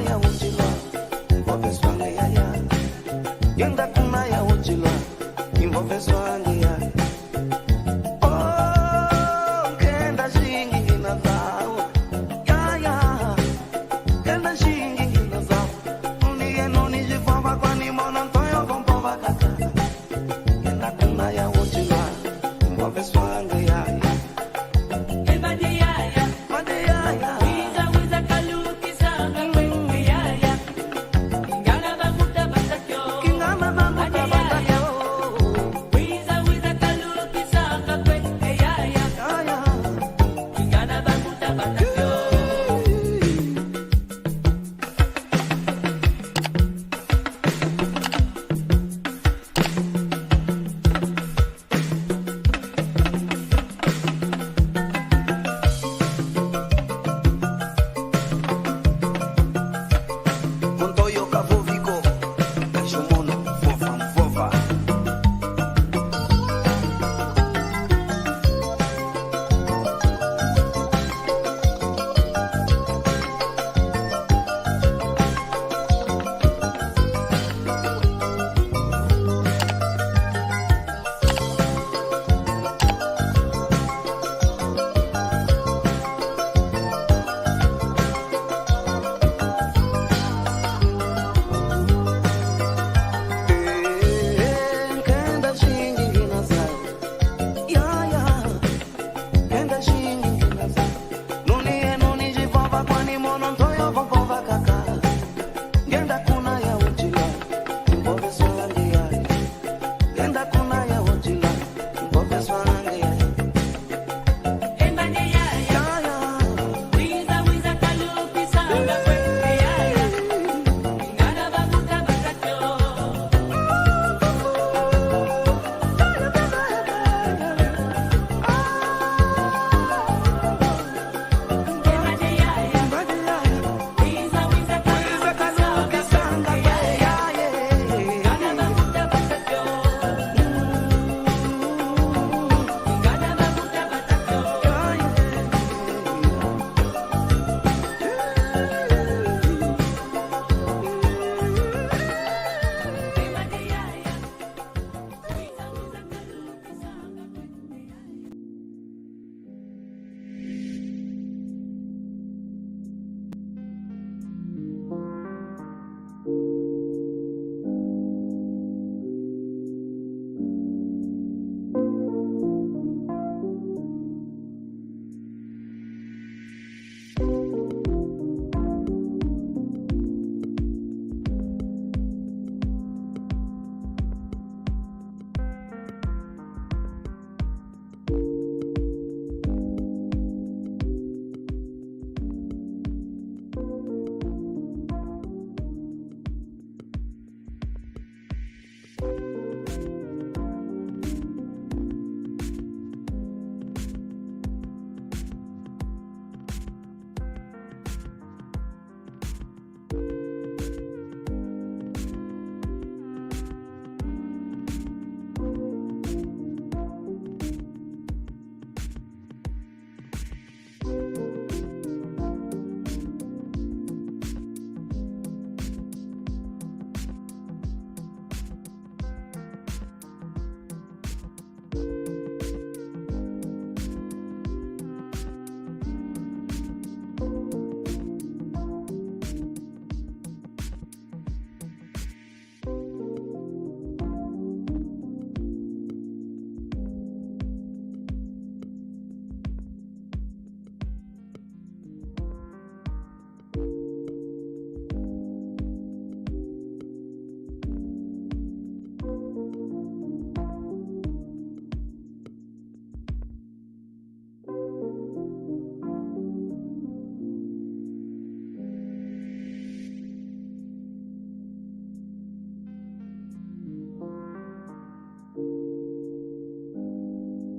ya uchila, mvove swange yaya. Yenda kuna ya uchila, mvove swange